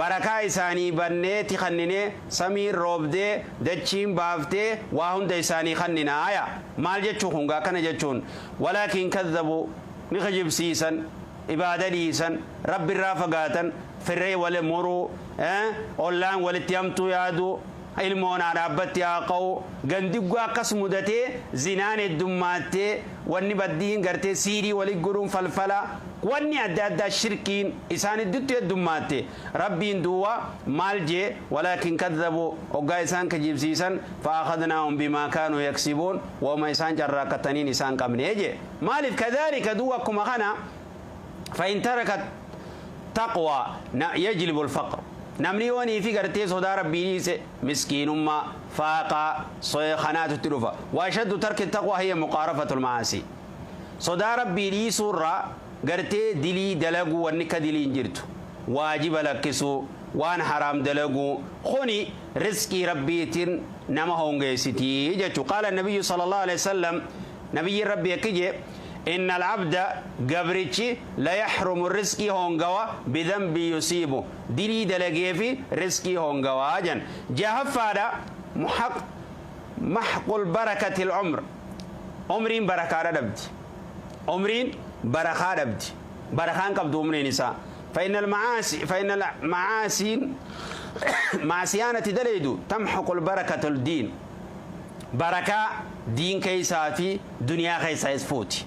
barakaa isaanii banneeti kanninee samiin roobdee dachiin baaftee waa hunda isaanii kanninaaya maal jechuu kun akkana jechuun walaakin kadhabu ni kijibsiisan ibaada dhiisan rabbi irraa fagaatan Firree wal muruu, ollaan walitti hamtuu yaaduu, ilmoon dhaabbatti haa qa'u, gandiggaa akkas mudatee zinaan heddummaattee, wanni baddiin gartee siirii walit godhuun, falfala, wanni adda addaa, shirkiin isaan iddutti heddummaatte. Rabbiin duwwa maal jee? Walaakin kadhabu, hoggaa isaan kijibsiisan, faakhadnaahum bimaa kaanuu yaksibuun, wama isaan carraaqqataniin isaan qabnee jee. Maaliif kadhaalika? Duwwa akkuma kana, فإن ترك تقوى يجلب الفقر. Namni yoonii fi gartee sodaa Rabbii dhiise miskiinummaa, faaqaa, kanaatu dhufa. وأشد ترك التقوى هي مقارفة المعاصي. Sodaa Rabbii dhiisuurraa gartee dilii dalaguu, wanni ka dilii hin jirtu, waajiba lakkisuu, waan haraam dalaguu, kuni riskii Rabbiitiin nama hongeessitii jechuu. قال النبي صلى الله عليه وسلم, nabiyyiin Rabbii akki jee: إن العبد, gabrichi, ليحرم الرزق هونغوا بذنب يصيبه. دلي دلقي في رزقي هونغوا جن. جهفادا محق محق البركة العمر. عمرين بركة دبت، عمرين بركة دبت، بركان قبض عمرين نساء. فإن المعاصي معصيانة دليدو تمحق البركة الدين. بركة دين كيساتي دنيا كيسا فوتي،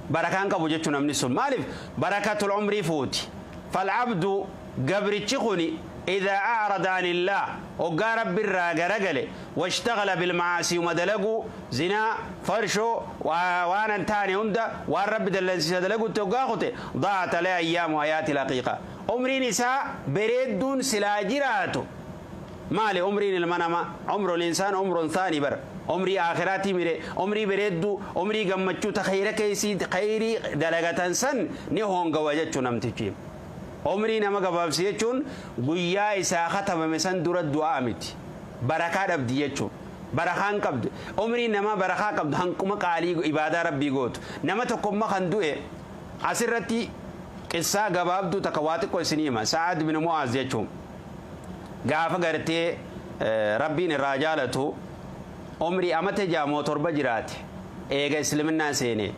barakaan qabu jechuun namni sun. Maaliif? Barakatul umrii fuuti. فالعبد, gabrichi kuni, إذا أعرض عن الله, hoggaa Rabbi irraa garagale, واشتغل بالمعاصي, madalagu zinaa, farshoo, waan hin taane hunda, waan Rabbi dallansiisa dalagutti hoggaa kute, ضاعت عليه أيام حياة الحقيقة. Umriin isaa bareedduun silaa jiraatu maali? Umriin ilma namaa, عمر الإنسان عمر ثاني bar. Umrii aakhiraatii mire, umrii bareedduu, umrii gammachuu ta khayra keessii khayrii dalagatan san ni hongawa jechuu namtichi. Umrii nama gabaabsi jechuun guyyaa isaa katabame san dura du'aa miti, barakaa dhabdi jechuun, barakaan qabdu. Umrii nama barakaa qabdu hanquma qaalii ibaadaa Rabbii gootu. Nama tokkomma kan du'e asirratti qissaa gabaabduu takka waa xiqqoo isinii hima. Sa'ad bin Mu'aaz jechuun gaafa gartee Rabbiin irraa jaalatu, umrii amata 6 moo 7 jiraate eega islaminaa seene.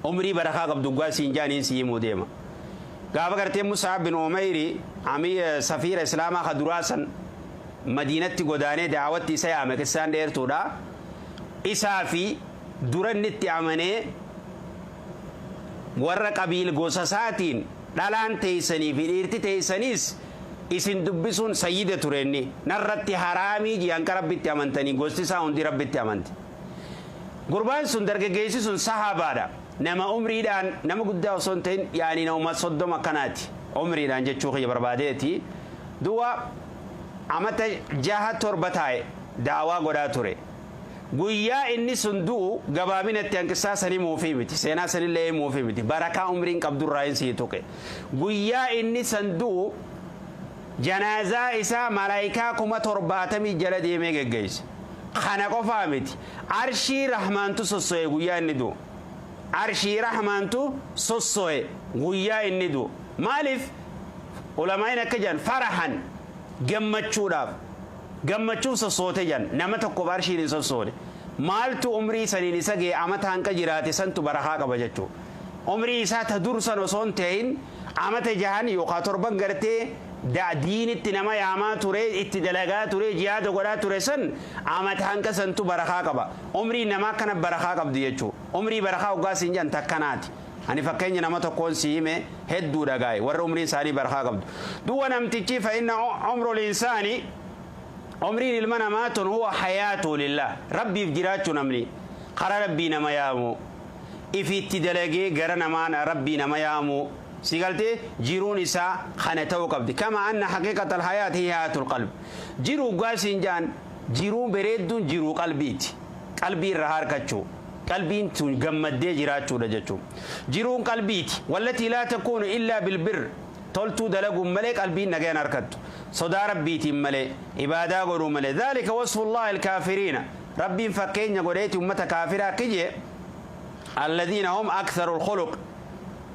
Umrii barakaa qabdu ggaa siin jaaniin si himuu deema. Gaafa gartee Mus'ab bin Umayri amii safiira islaamaa ka duraa san Madiinatti godaanee daawwatti isa yaame, qissaan dheertuudha. Isaa fi dura inni itti amanee warra qabiil gosa isaatiin dhalaan teeysanii fi dhiirti teeysaniis isin dubbisuun sayyida ture, inni narratti haraamii ji'anqa. Rabbitti amantanii gosti isaa hundi Rabbitti amanti. Gurbaan sun, dargaggeessi sun, sahabaadha. Nama umriidhaan nama guddaa osoo hin ta'in, yaani nama 30 akkanaati umriidhaan jechuu kiyya barbaadeeti. Du'a amata 6 7 taa'e daawaa godhaa ture. Guyyaa inni sun du'u, gabaabinatti hanqissaa sanii muufii miti, seenaa sanillee muufii miti, barakaa umriin qabdurraa hin sii tuqe. Guyyaa inni san du'u janaazaa isaa malaayikaa 70,000 jala deemee geggeesse. Kana qofaa miti, arshii Rahmaantu sosso'e guyyaa inni du'u. Arshii Rahmaantu sosso'e guyyaa inni du'u. Maaliif? Ulamaa'in akka jedhan, farahan, gammachuudhaaf, gammachuuf sossoote jedhan. Nama tokkoof arshiin hin sossoone. Maaltu umrii saniin isa ga'e? Amata hanqa jiraate santu barakaa qaba jechuudha. Umrii isaa ta dursan osoo hin ta'in, amata 6 yookaan 7 gartee diinitti nama yaamaa ture, itti dalagaa ture, jihaada godhaa ture san, amata hanqa santu barakaa qaba. Umrii namaa akkana barakaa qabdi jechuudha. Umrii barakaa hoggaa siin jedhan takkanaati. Ani fakkeenya nama tokkoon si hime, hedduu dhagaa'e warra umriin isaanii barakaa qabdu. Duwwa namtichi, فإن عمر الإنسان, umriin ilma namaa tun, هو حياته لله. Rabbiif jiraachuu, namni karaa Rabbii nama yaamu, ifitti dalagee gara namaan Rabbii nama yaamu, si galtee? Jiruun isaa kana ta'uu qabdi. كما أن حقيقة الحياة هي حياة القلب. Jiruu gaasiin jaan, jiruu bareedduun jiruu qalbiiti. Qalbii irra harkachuu, qalbiin tun gammaddee jiraachuudha jechuun jiruun qalbiiti. والتي لا تكون إلا بالبر. Toltuu dalaguun malee qalbiin nagayan harkattu, sodaa Rabbiitiin malee, ibaadaa godhuu malee. ذلك وصف الله الكافرين. Rabbiin fakkeenya godheeti ummata kaafiraa kije: الذين هم أكثر الخلق,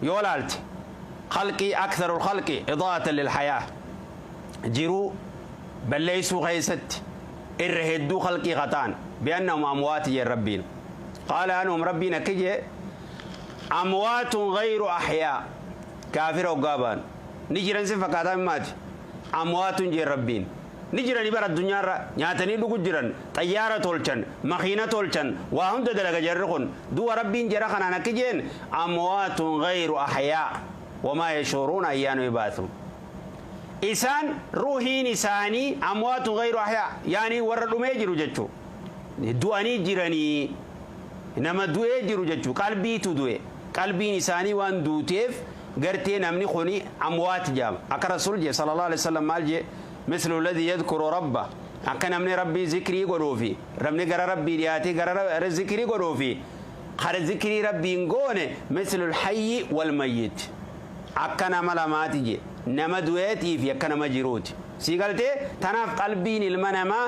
yoo laalte خلقي أكثر الخلق إضاءة للحياة. Jiruu balleeysuu keeysatti irra hedduu khalqii qaxaan, بأنهم أموات jeen Rabbiin. قال عنهم, Rabbiin akka jee: أموات غير أحياء. Kaafira hoggaa baan Ni jiran sin fakkaataa maati amwaatun jee rabbiin ni jirani bara addunyaarra nyaatanii dhugu jiran xayyaara tolchan makiina tolchan waa hunda dalaga jarri kun du'a rabbiin jara kanaan akki jeen amwaatun gayru ahyaa wamaa yashuruuna ayyaanu yubaathuun. Isaan ruuhiin isaanii amwaatun gayru ahyaa yaani warra dhumee jiru jechuu du'anii jiranii nama du'ee jiru jechuu qalbiitu du'e qalbiin isaanii waan duuteef gartee namni kuni amwaat jaama akka rasuul jee sallallahu alaihi wasallam maal jee mislu alladhi yadhkuru rabba akka namni rabbii zikrii godhuufi namni gara rabbii dhiyaatee gara zikrii godhuufi kara zikrii rabbiin goone mislu alhayyi walmayyit akka nama lamaati je nama du'eetii fi akka nama jiruuti sii galtee tanaaf qalbiin ilma namaa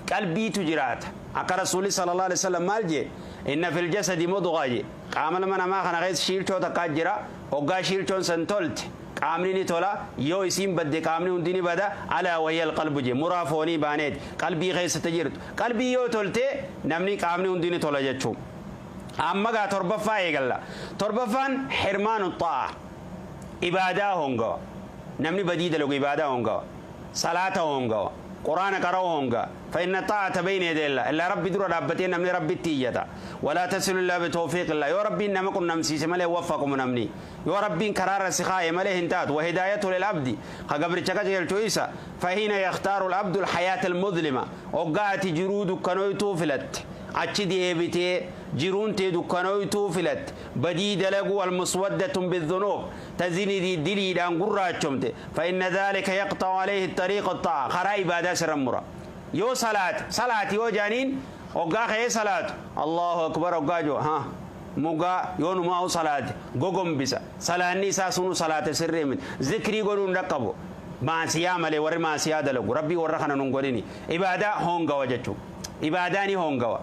qalbiitu jiraata akka rasuulli sallallahu alaihi wasallam maal jee inna fil jasadi mudgha je qaama ilma namaa kana keessa shiilchoo takkaa jira hoggaa shiilchoon san tolte qaamni ni tola yoo isiin badde qaamni hundi ni bada alaa wahiya alqalbu je muraa foonii baaneeti qalbii keessatti jirtu qalbii yoo tolte namni qaamni hundi ni tola jechuu amma gaa torbaffaa eegalla torbaffaan hirmaanu xaa'a ibaadaa hongawa namni badii dalagu ibaadaa hongawa salaata hongawa quraana qara'u honga فإن الطاعة بين يدي الله إلا ربي درو ربتين نمني ربي تيجتا ولا تصل إلا بتوفيق الله يا ربي إنما كنا نمسي ملي وفقكم نمني يا ربي كرار سخاء ملي هنتات وهدايته للعبد خبر تشكل تويسا فحين يختار العبد الحياة المظلمة وقعت جرود كنويتو فلت achi deebitee jiruun tee dukkanoytuu filatte badii dalaguu almuswaddatun bidhunuub ta zinidii diliidhaan gurraachomte fa inna dhalika yaqxa'u alayhi tariiqa ta'a karaa ibaadaa sirra mura yoo salaate salaati yoo jaaniin hoggaa ka'ee salaatu allahu akbar hoggaa joo ha mugaa yoo numaa'u salaate gogombisa salaanni isaa sunu salaate sirrii miti zikrii godhuu hin dhaqqabu maasiyaa malee warri maasiyaa dalagu rabbii warra kana nun godhini ibaadaa hongawa jechuu ibaadaa ni hongawa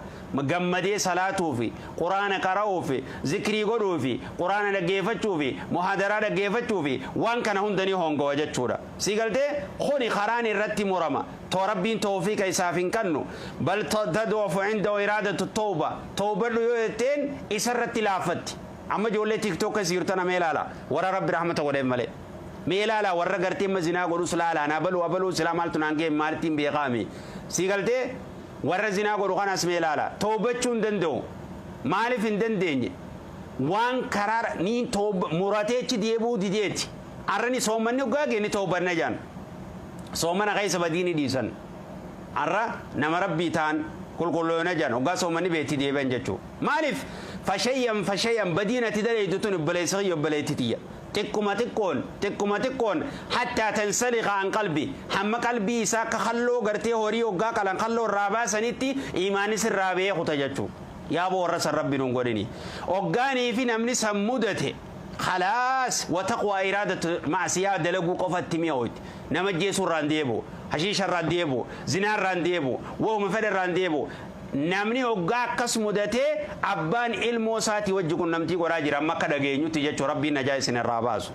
gammadee salaatuu fi quraana qara'uu fi zikrii godhuu fi quraana dhaggeeffachuu fi muhaadaraa dhaggeeffachuu fi waan kana hunda ni hongawa jechuudha si galtee kuni karaan irratti murama too rabbiin tawfiiqa isaaf hin kennu bal tad'ufu indahu iraadatu tawba tawbadhu yoo jetteen isa irratti laaffatti amma ijoollee tiktook keessa jirtu tana mee ilaala warra rabbi rahmata godheef malee mee ilaala warra gartee mazinaa godhus laala na abaluu abaluu silaa maaltu naan ga'e maalittiin beekaami si galtee warra zinaa godhu kanas mee ilaala toobachuu hin danda'u maaliif hin dandeenye waan karaa ni murateechi deebuu dideeti arrani soommanni hoggaa gee ni toobanna jaan soomana keessa badii ni dhiisan arra nama rabbii ta'an qulqulloona jaan hoggaa soommanni beetti deebi'an jechuu maaliif fashayyan fashayyan badiin ati dalaytu tun obboleessa kiyya obboleetti tiyya xiqquma xiqqoon xiqquma xiqqoon hattaa tansaliqa an qalbi hamma qalbii isaa akka halloo gartee horii hoggaa qalan halloo irraa baasanitti imaanis irraa beekuta jechuu yaaboo warra san rabbi nun godhini hoggaanii fi namni san mudate khalaas wataqwaa iraadatu macsiyaa dalaguu qofatti mi'ooyti nama jeesuu irraan deebu hashiisha irraan deebu zinaa irraan deebu wahuma fedha irraan deebu namni hoggaa akkas mudatee abbaan ilmoo isaatii wajji qunnamtii godhaa jira amma akka dhageenyutti jechuu rabbiin najaa isin irraa baasu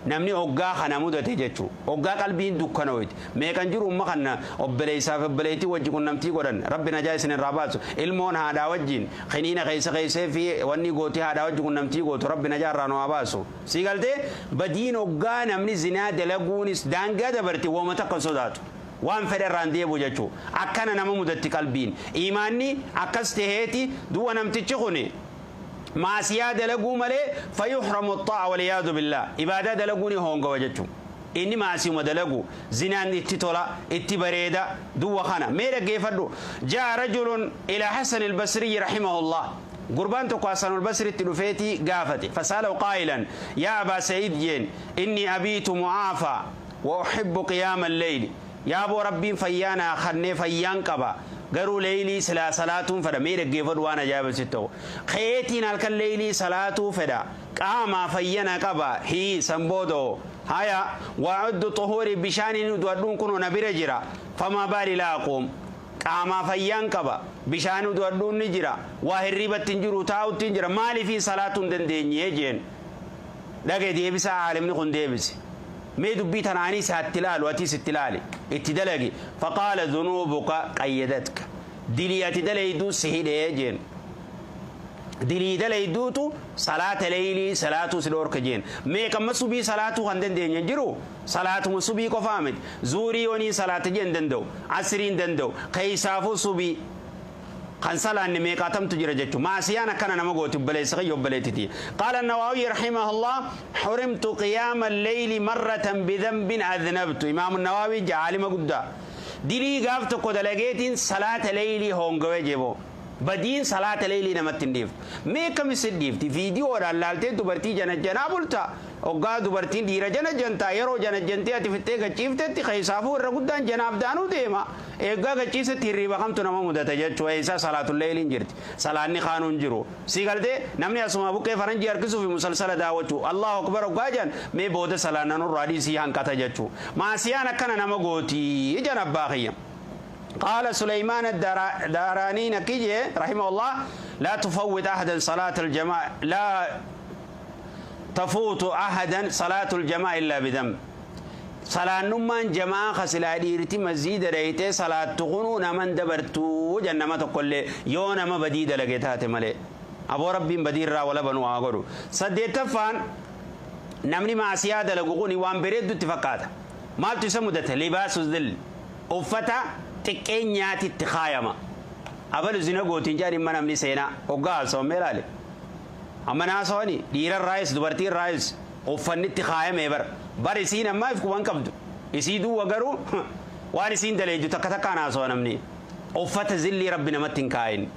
namni hoggaa kana mudate jechuu hoggaa qalbiin dukkanooyti meeqan jiru umma kana obboleessaaf obboleettii wajji qunnamtii godhan rabbi najaa isin irraa baasu ilmoon haadhaa wajjin qiniina keessa keessee fi wanni gootii haadhaa wajji qunnamtii gootu rabbi najaa irraa nu haa baasu sii galtee badiin hoggaa namni zinaa dalaguunis daangaa dabarte wooma takka sodaatu waan fedhe irraan deebu jechuu akkana nama mudatti qalbiin imaanni akkas taheeti du'a namtichi kuni maasiyaa dalaguu malee fayuhramu xaa'a waliyaadu billah ibaadaa dalaguu ni hongawa jechuu inni maasiyuma dalagu zinaan itti tola itti bareeda duwwa kana mee dhaggeeffadhu jaa rajulun ilaa hasan albasriyi rahimahullah gurbaan tokko hasan albasritti dhufeeti gaafate fasalahu qaa'ilan yaa abaa sa'iid jeen inni abiitu mu'aafaa wa uhibbu qiyaama alleyli yaaboo rabbiin fayyaanaa kannee fayyaan qaba garuu leeylii silaa salaatuun fedha mee dhaggeeffadhu waan ajaa'iba sitti ta'u keetiin halkan leeylii salaatuu fedha qaamaa fayyana qaba hii san boodoo haya waacuddu xuhuuri bishaaniin udu'adhuun kunoo na bira jira famaa baali laa aquum qaamaa fayyaan qaba bishaan udu'adhuun ni jira waa hirribatti hin jiru taa'utti hin jira maaliifii salaatuu hin dandeenye jeen dhage deebisaa aalimni kun deebise mee dubbii tanaanii isaatti ilaalu atiis itti ilaali itti dalagi faqaala dhunuubuka qayyadatka dilii ati dalayduu si hidhee jeen Dilii dalayduutu salaata leeylii salaatuu si dhoorka jeen. Meeqamma subii salaatuu kan dandeenye jiru salaatuma subii qofaa miti. Zuurii yoonii salaata jeen danda'u, asriin danda'u, keeysaafuu subii kan salaanni meeqaatamtu jira jechuudha. Maasiyaan akkana nama gooti obboleessa kiyya obboleettiti. Qaala Nawaawii rahimahullah xurimtu qiyaama leyli marratan bidambin adnabtu. Imaamu Nawaawii jaalima guddaa. Dilii gaaf tokko dalageetiin salaata leeylii hoongawee jeboo. Badiin salaata leeylii namatti hin dhiiftu. Mee akkami si dhiifti? Viidiyoodhaan laaltee dubartii janajjanaa bulta. Hoggaa dubartiin dhiira janajjantaa yeroo janajjantee ati fixxee gachiiftetti keessaafuu irra guddaan janaaf daanuu deema. Eeggaa gachiisetti hirriiba kamtu nama mudata jechuudha. Eessaa salaatul leeyliin jirti. Salaanni kaanuu hin jiru. Si galtee namni asuma buqqee faranjii harkisuu fi musalsala daawwachuu. Allahu akbar hoggaa jedhan mee booda salaannan irraa dhiisii hanqata jechuudha. Maasiyaan akkana nama gooti jan abbaa kiyya. قال سليمان الداراني نكيجي رحمه الله لا تفوت أحدا صلاة الجماعة، لا تفوت أحدا صلاة الجماعة إلا بذنب. صلاة نمان جماعة خسلا ديرتي مزيد ريتي صلاة تغنو نمن دبرتو جنة ما تقول لي يونا ما بديد لقيتها ملي أبو ربي بدير را ولا بنو آغرو سديت فان نمني مع سيادة لقوني وان بريد اتفاقات ما تسمى دته لباس الذل uffata xiqqeenyaatitti kaayama. Abalu zina gootiin jedhan mana namni seenaa hoggaa haasawamee ilaale. Amma naasawani dhiira raayis dubartiin raayis uffanni itti kaayamee bara. Bar isiin ammaa if quban qabdu. Isii duwwa garuu waan isiin daleeju takka takkaan haasawa namni. Uffata zillii rabbi namatti hin kaayin.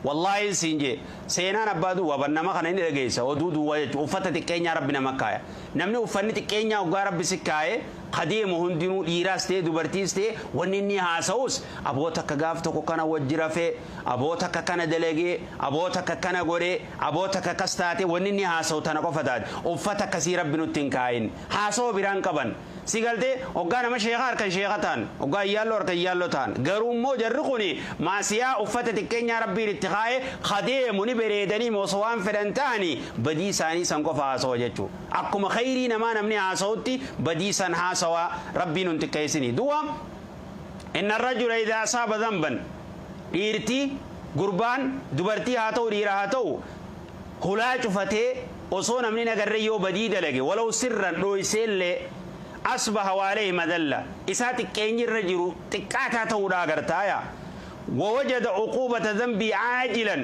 Wallaahi siin jee seenaan abbaa duwwa bar nama kana inni dhageessa oduu duwwa jechuudha uffata xiqqeenyaa rabbi nama kaaya. Namni uffanni xiqqeenyaa hoggaa rabbi si kaaye kadeemu hundinuu dhiiraas ta'e dubartiis ta'e wanni inni haasa'us aboota akka gaaf tokko kana wajji rafee aboota akka kana dalagee aboota akka kana godhee aboota akka akkas taate wanni inni haasa'u tana qofa taate uffata akkasii rabbi nutti hin kaayin haasa'u biraan qaban. Si galtee hoggaa nama sheekaa harkan sheeka ta'an hoggaa iyyaalloo harkan iyyaalloo ta'an garuu immoo jarri kuni maasiyaa uffata xiqqeenyaa rabbiin itti kaaye kadeemu ni bareedanii osoo waan fedhan ta'anii badii isaanii san qofa haasawa jechuudha. Akkuma khayrii namaa namni haasa'utti badii san haasawa rabbiin hin xiqqeessini. Du'a inna rajula idhaa asaaba dhanban dhiirtii gurbaan dubartii haa ta'u dhiira haa ta'u hulaa cufatee osoo namni nagarree yoo badii dalage walaw sirran dhooyseellee asbaha waalayhi madalla isaa xiqqeenyi irra jiru xiqqaataa ta'uudha agartaaya. ووجد عقوبة ذنبي عاجلا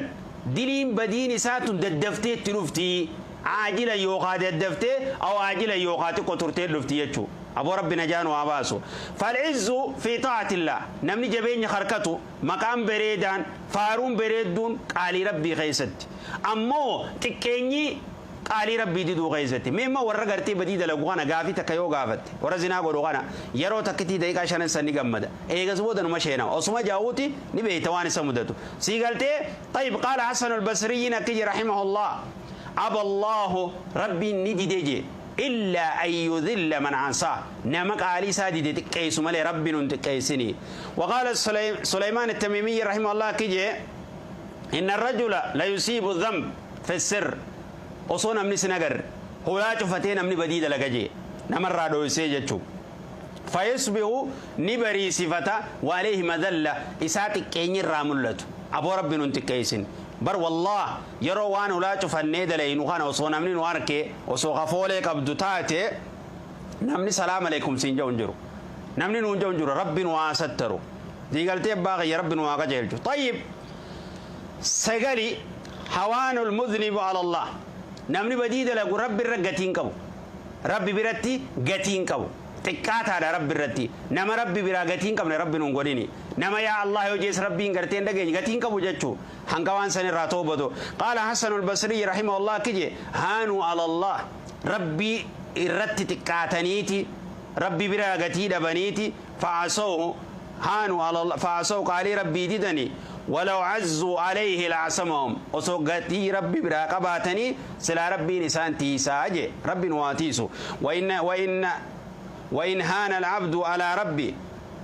دلين بدين سات ددفتي تلفتي عاجلا يوقا ددفتي أو عاجلا يوقا تقطرتي لفتي يجو أبو ربي نجان وعباسو. فالعز في طاعة الله نمني جبين خركته مقام بريدان فارون بريدون قالي ربي خيست أمو تكيني قالي ربي ديدو غيزتي مما ورا غرتي بديد لغوانا غافي تكيو غافت ورا زنا غورغانا يرو تكتي دقيقه شان سني غمد ايغس بودن مشينا اسما جاوتي نبي تواني سمدتو سيغلتي. طيب قال حسن البصري نكي رحمه الله ابى الله ربي نديدجي الا ان يذل من عصاه نما قالي سادي تكيس مالي ربي نتكيسني. وقال سليمان التميمي رحمه الله كيجي ان الرجل لا يصيب الذنب في السر osoo namni sin agarre hulaa cufatee namni badii dalaga jee namarraa dhoysee jechuu. Fayasbihu ni bariisifata waaleehi madalla isaa xiqqeenyi irraa mul'atu aboo rabbi nun xiqqeessin. Bar wallah yeroo waan hulaa cufannee dalaynu kana osoo namni nu arke osoo kafoolee qabdu taate namni salaam alaikum siin jedhu hin jiru. Namni nuun jedhu hin jiru rabbi nu haa sattaru. Diigaltee abbaa kiyya rabbi nu haa qajeelchu. Tayyib sagali hawaanul mudhnibu ala Allah. Namni badii dalagu rabbi irra gatiin qabu. Rabbi biratti gatiin qabu. Xiqqaataadha rabbi irratti. Nama rabbi biraa gatiin qabne rabbi nuun godhini. Nama yaa Allah yoo jees rabbiin gartee hin dhageenye gatiin qabu jechuu. Hanga waan san irraa toobatu. Qaala Hasan al-Basri rahimahullah kije haanuu ala Allah. Rabbi irratti xiqqaataniiti. Rabbi biraa gatii dhabaniiti. Fa'asoo haanuu ala Allah fa'asoo qaalii rabbii didani. ولو عزوا عليه لعصمهم وسوغتي ربي براقباتني سلا ربي نسان تيساجي ربي نواتيسو. وإن وإن وإن هان العبد على ربي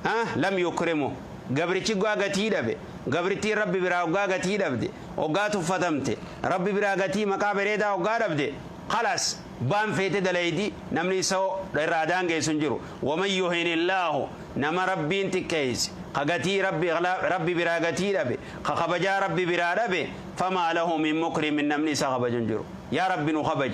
ها لم يكرمه قبرتي غاغتي دبي قبرتي ربي براغتي دبدي وغاتو فتمتي ربي براغتي مقابريدا وغادبدي خلاص بان فيت دليدي نمني سو رادان جيسنجرو. ومن يهن الله نما ربي انت كيس قغتي ربي ربي براغتي ربي خخبجا ربي برا ربي فما له من مكرم نمني سخبج جرو يا ربي نخبج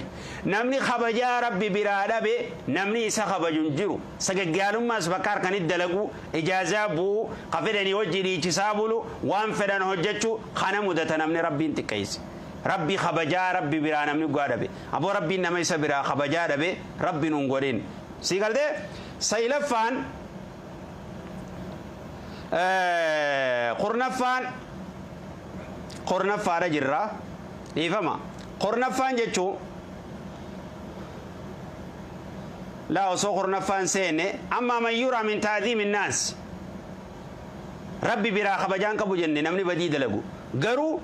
نمني خبجا ربي برادة بي نمني سخبج جرو سجعلهم ما سبكار كان يدلقو إجازة بو قفلني وجهي تسابلو وان فلان هجتشو خنا مدة نمني ربي انت كيس ربي خبجا ربي برا نمني قادة بي أبو ربي نما يسبرا خبجا ربي ربي نونغورين سيقال ده سيلفان قرنفان قرنفان جرا إفهما قرنفان جتشو لا أصو قرنفان سيني أما من يرى من تعظيم الناس ربي برا خبجان كبو جنة نمني بديد لغو قرو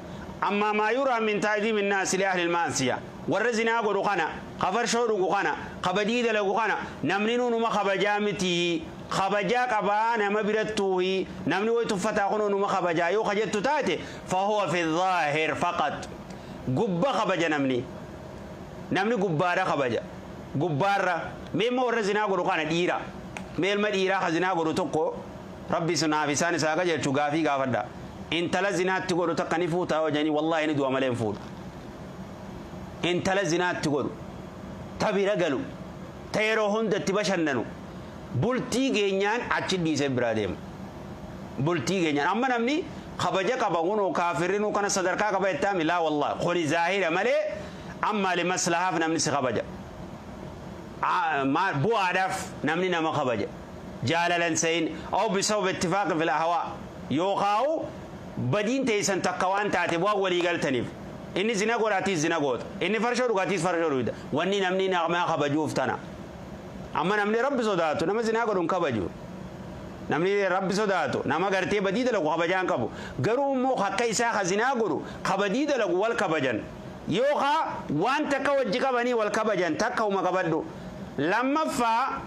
أما ما يرى من تعظيم الناس لأهل المعصية والرزنا قدو خنا خفر شورو خنا خبديد لغو خنا نمني نونو ما خبجامتي خبجا قبا نما برتوه نمني ويتفتا خنو نما خبجا يو خجت تاتي فهو في الظاهر فقط قبا خبجا نمني نمني قبارة خبجا قبارة ميما ورزنا قدو خنا ديرا ميل ما ديرا خزنا قدو تقو ربي سنا في ساني ساقا جلتو غافي غافدا intala zinaatti godhu takka ni fuutaa hojanii wallaahi ni du'a malee hin fuudhu. Intala zinaatti godhu ta bira galu ta yeroo hunda itti bashannanu bultii geenyaan achi dhiisee biraa deema. Bultii geenyaan amma namni kabaja qaba kunoo kaafirrinuu kana sadarkaa qaba jettaami laa wallaahi kuni zaahira malee amma limaslahaaf namni si kabaja. Bu'aadhaaf namni nama kabaja. Jaalalan sayin aw bisabab ittifaaqi fil ahwaa yookaa'u badiin teessan takka waan taate waan walii galtaniif inni zina godhaatiis zina goota inni farshoo dhugaatiis farshoo dhugda wanni namni nama kabajuuf tana amma namni rabbi sodaatu nama zinaa godhu hin kabaju namni rabbi sodaatu nama gartee badii dalagu kabajaa hin qabu garuu immoo akka isaa ka zinaa godhu ka badii dalagu wal kabajan yookaa waan takka wajji qabanii wal kabajan takka uma kabadhu lammaffaa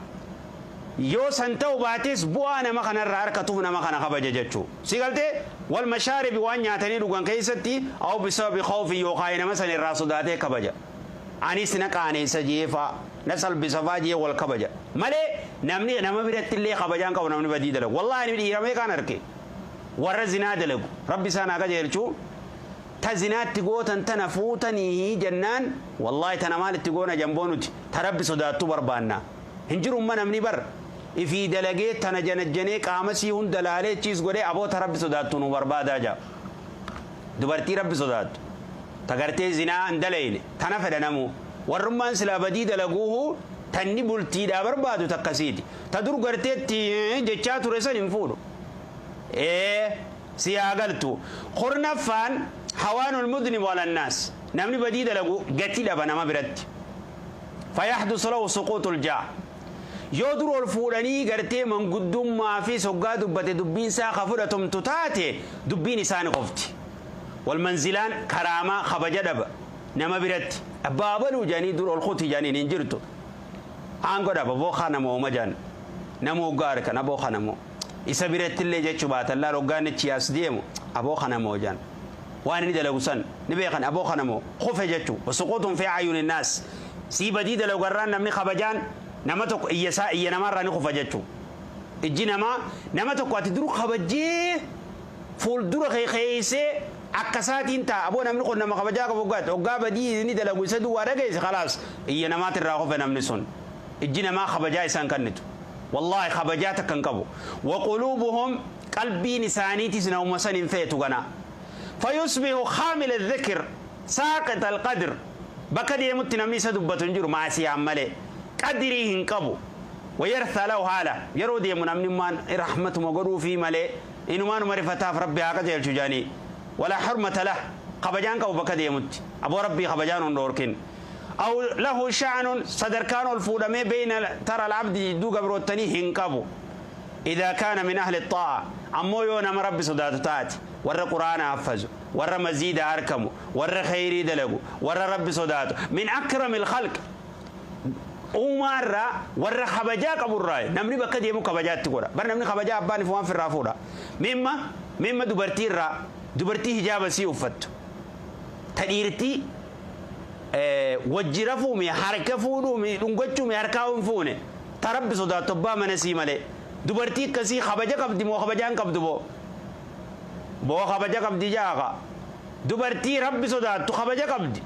yoo san ta'u baates bu'aa nama kanarraa harkatuuf nama kana kabaja jechuu si galtee wal mashaaribi waan nyaatanii dhugan keessatti aw bisababi khawfi yookaan nama san irraa sodaatee kabaja anis na qaaneessa jeefaa na salbisafaa jee wal kabaja malee namni nama biratti illee kabajaan qabu namni badii dalagu wallaahi ani dhiiramee kaan arge warra zinaa dalagu rabbi isaan haa qajeelchuu ta zinaatti gootan tana fuutanii jennaan wallaahi tana maalitti goona jamboo nuti ta rabbi sodaattuu barbaanna hin jiru umma namni bar ifii dalagee tana janajjanee qaama sii hunda laalee chiis godhee aboota rabbi sodaattu nu barbaadaa jaa dubartii rabbi sodaattu ta gartee zinaa hin dalayne tana fedha namu warrummaan silaa badii dalaguuhu tanni bultiidhaa barbaadu takkasiiti ta dur garteetti jechaa ture san hin fuudhu ee si haa galtu kurnaffaan hawaanul mudnib walannaas namni badii dalagu gatii dhaba nama biratti fayaxdusu lahu suquutul jaa yoo dur ol fuudhanii gartee manguddummaa fi soggaa dubbate dubbiin isaa ka fudhatumtu taate dubbiin isaani qofti wal manzilaan karaamaa kabaja dhaba nama biratti abbaa baluu jedhanii dur ol kuti jedhaniin hin jirtu aangoo dhaba bookaa nama ooma jedhan nama hoggaa harkan aboo kanamoo isa biratti illee jechuu baatan laal hoggaan achi as deemu aboo kanamoo jedhan waan inni dalagu san ni beekan aboo kanamoo kufe jechuu wasuquutun fi ayuuni naas sii badii dalagarraan namni kabajaan nama tokko iyya isaa iyya namarraa ni kufa jechuu ijji namaa nama tokko ati dur kabajjee fuuldura kee keeysee akka isaatiin ta'a aboo namni kun nama kabajaa qabu hoggaati hoggaa badii inni dalagu isa duwwaa dhageesse khalaas iyya namaatirraa kufe namni sun ijji namaa kabajaa isaan kennitu wallaahi kabajaa takka hin qabu waquluubuhum qalbiin isaaniitis nama san hin feetu gana fayusbihu khaamila dhikr saaqita alqadr bakka deemutti namni isa dubbatu hin jiru maasiyaan malee qadrii hin qabu wayartha lahu haala yeroo deemu namni rahmatuma godhuufii malee inumaanuma rifataaf rabbi haa qajeelchu jaanii walaa xurmata lah kabajaan qabu bakka deemutti aboo rabbii kabajaan hin dhoorkin aw lahu sha'nun sadarkaan ol fuudhamee beyna tara alabdi jidduu gabroottanii hin qabu idaa kaana min ahli xaa'a ammoo yoo nama rabbi sodaatu taate warra quraana haffazu warra maziida harkamu warra khayrii dalagu warra rabbi sodaatu min akrami alkhalq uumaarraa warra kabajaa qaburraa namni bakka deemu kabajaatti godha bar namni kabajaa abbaan if waan firraa fuudha mimma mimma dubartiirraa dubartii hijaaba sii uffattu ta dhiirtii wajji rafuumi harka fuudhuumi dhungachuumi harkaa hin fuune ta rabbi sodaattu abbaa mana sii malee dubartii akkasii kabaja qabdi moo kabajaa hin qabdu boo boo kabaja qabdi jaaqa Dubartii rabbi sodaattu kabaja qabdi.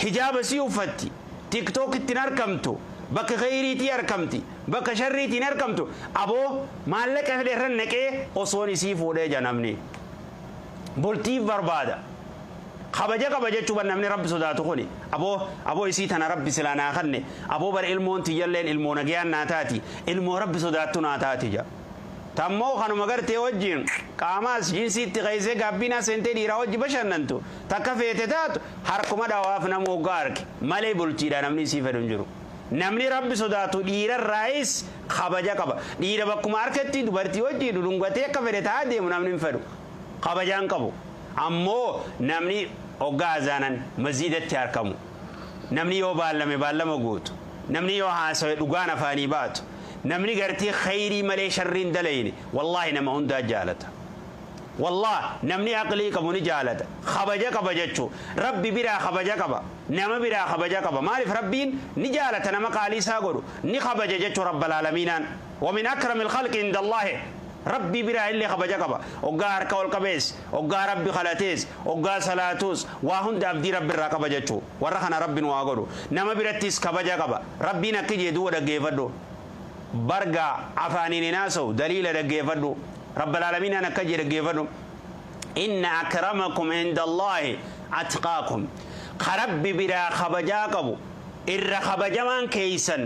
Hijaaba sii uffatti. Tiktook ittiin argamtu. Bakka khayriitii argamti. Bakka sharriitiin argamtu. Aboo maallaqa fedhe irra naqee osoon isii fuudhee jira namni. Bultiif barbaada. Kabaja qaba jechuun namni rabbi sodaatu kuni. Aboo isii tana rabbi silaa naa kanne. Aboo bara ilmoon tiyyalleen ilmoo nagayaan naa taati. Ilmoo rabbi sodaattu naa taati jira. Tammoo kanuma gartee wajjin qaamaas jinsiitti qaysee gaabbiinaa seentee dhiiraa wajji bashannantu takka feete taatu harkuma dhawaaf nama hoggaa arge malee bultiidha namni isii fedhu hin jiru. Namni rabbi sodaatu dhiirarraayis kabaja qaba. Dhiira bakkuma harkatti dubartii wajjin dhudhungatee akka fedhe taa'aa deemu namni hin fedhu. Kabajaan qabu. Ammoo namni hoggaa azaanan masjiidatti argamu. Namni yoo baallame baallama guutu. Namni yoo haasawe dhugaan afaanii baatu. Namni gartee khayrii malee sharriin dalayne wallaahi nama hundaa jaalata. Wallah namni aqlii qabu ni jaalata. Kabaja qaba jechuu. Rabbi biraa kabaja qaba. Nama biraa kabaja qaba. Maaliif rabbiin ni jaalata nama qaalii isaa godhu. Ni kabaja jechuu rabbal aalamiinaan. ومن أكرم الخلق عند الله ربي برا اللي خبجا قبا وقا هركا والقبيس وقا ربي خلاتيس وقا صلاتوس واهن دابدي ربي الراقبة جتشو ورخنا ربي نواغرو نما برتيس خبجا قبا ربي نكجي دو دقيفدو برقا عفاني ناسو دليل دقيفدو رب العالمين أنا كجي دقيفدو إن أكرمكم عند الله أتقاكم خربي برا خبجا قبو إر خبجا من كيسا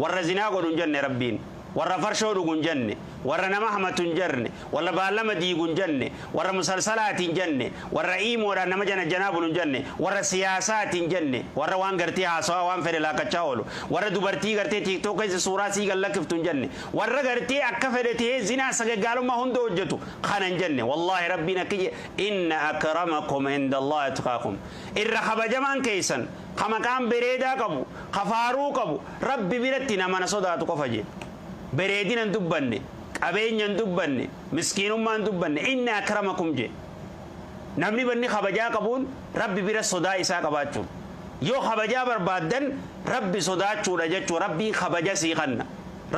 ورزنا قدن جنة ربين warra farshoo dhugu hin jenne warra nama hamatu hin jenne warra baallama diigu hin jenne warra musalsalaati hin jenne warra iimoodhaan nama jana janaa bulu hin jenne warra siyaasaati hin jenne warra waan gartee haasawaa waan fedhe laakachaa oolu warra dubartii gartee tiiktook keessa suuraa sii gallakkiftu hin jenne warra gartee akka fedhe ta'ee zinaa sagaggaalummaa hunda hojjetu kana hin jenne wallaahi rabbiin akka jedhe inna akramakum inda allahi atqaakum irra kabajamaan keessan ka maqaan bareedaa qabu ka faaruu qabu rabbi biratti nama na sodaatu qofa jedhe bareedina hin dubbanne qabeenya hin dubbanne miskiinummaa hin dubbanne inni akramakum je namni banni kabajaa qabuun rabbi bira sodaa isaa qabaachuun yoo kabajaa barbaaddan rabbi sodaachuudha jechuu rabbiin kabaja sii kanna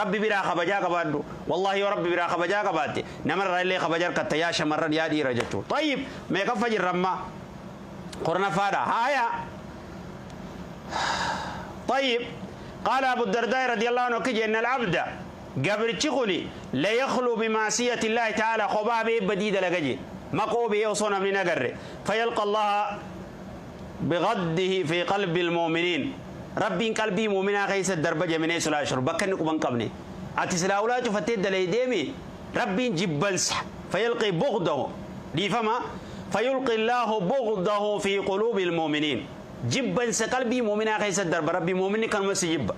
rabbi biraa kabajaa qabaadhu wallahi yoo rabbi biraa kabajaa qabaatte namarraa illee kabaja harkatta yaa shamarran yaa dhiira jechuu tayyib meeqaffa jirra amma kurnaffaadha haaya طيب قال أبو الدرداء رضي الله عنه كجي أن العبد قبل تشغلي لا يخلو بمعصية الله تعالى خبابه بديد لقجي مقوبه يوصونا من نقر فيلقى الله بغده في قلب المؤمنين ربي قلبي مؤمنا خيس الدربجة من ايس لا يشعر بكنك بنقبني اتسلا ولا تفتيد ليديمي ربي جبنس فيلقي بغضه لفما فيلقي الله بغضه في قلوب المؤمنين جبنس قلبي مؤمنا خيس الدرب ربي مؤمن كان مسجب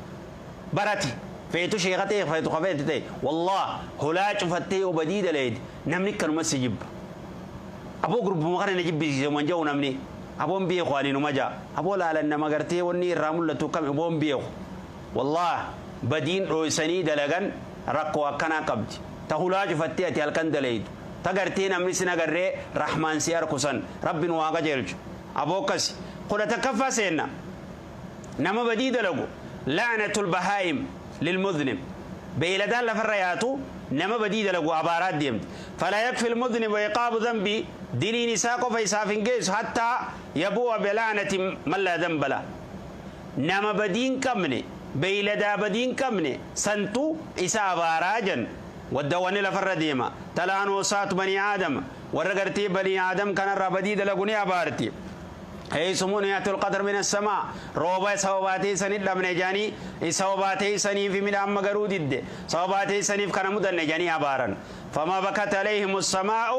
براتي فيتو شيختي فيتو خفيتي والله هلا شفتي وبديد ليد نمني كان مسجب أبو قرب مغرنا نجيب زمان جو نمني أبون بيخو علي نمجا أبو لا لأن ما قرتي وني رامل لتوكم أبون بيخو والله بدين رويسني دلعن رقوا كنا قبض تهلا شفتي أتي الكن دليد تقرتي نمني سنا قري رحمن سيار كوسن ربي نواقع جلج أبو كس قل تكفى سينا نما بديد لغو لعنة البهائم للمذنب بيلدان لفرياتو نما بديد لغو عبارات ديم فلا يكفي المذنب ويقاب ذنبي دلي نساقو فيسافين جيس حتى يبوء بلعنة من لا ذنب له نما بدين كمني بيلدا بدين كمني سنتو إسا عباراجا والدواني لفر ديما تلان وسات بني آدم ورقرتي بني آدم كان الربديد لغني عبارتي حيث منيت القدر من السماء روبا سوباتي سني لمن جاني سوباتي سني في من أم غرود الد سوباتي سني في كان مدن جاني عبارا فما بكت عليهم السماء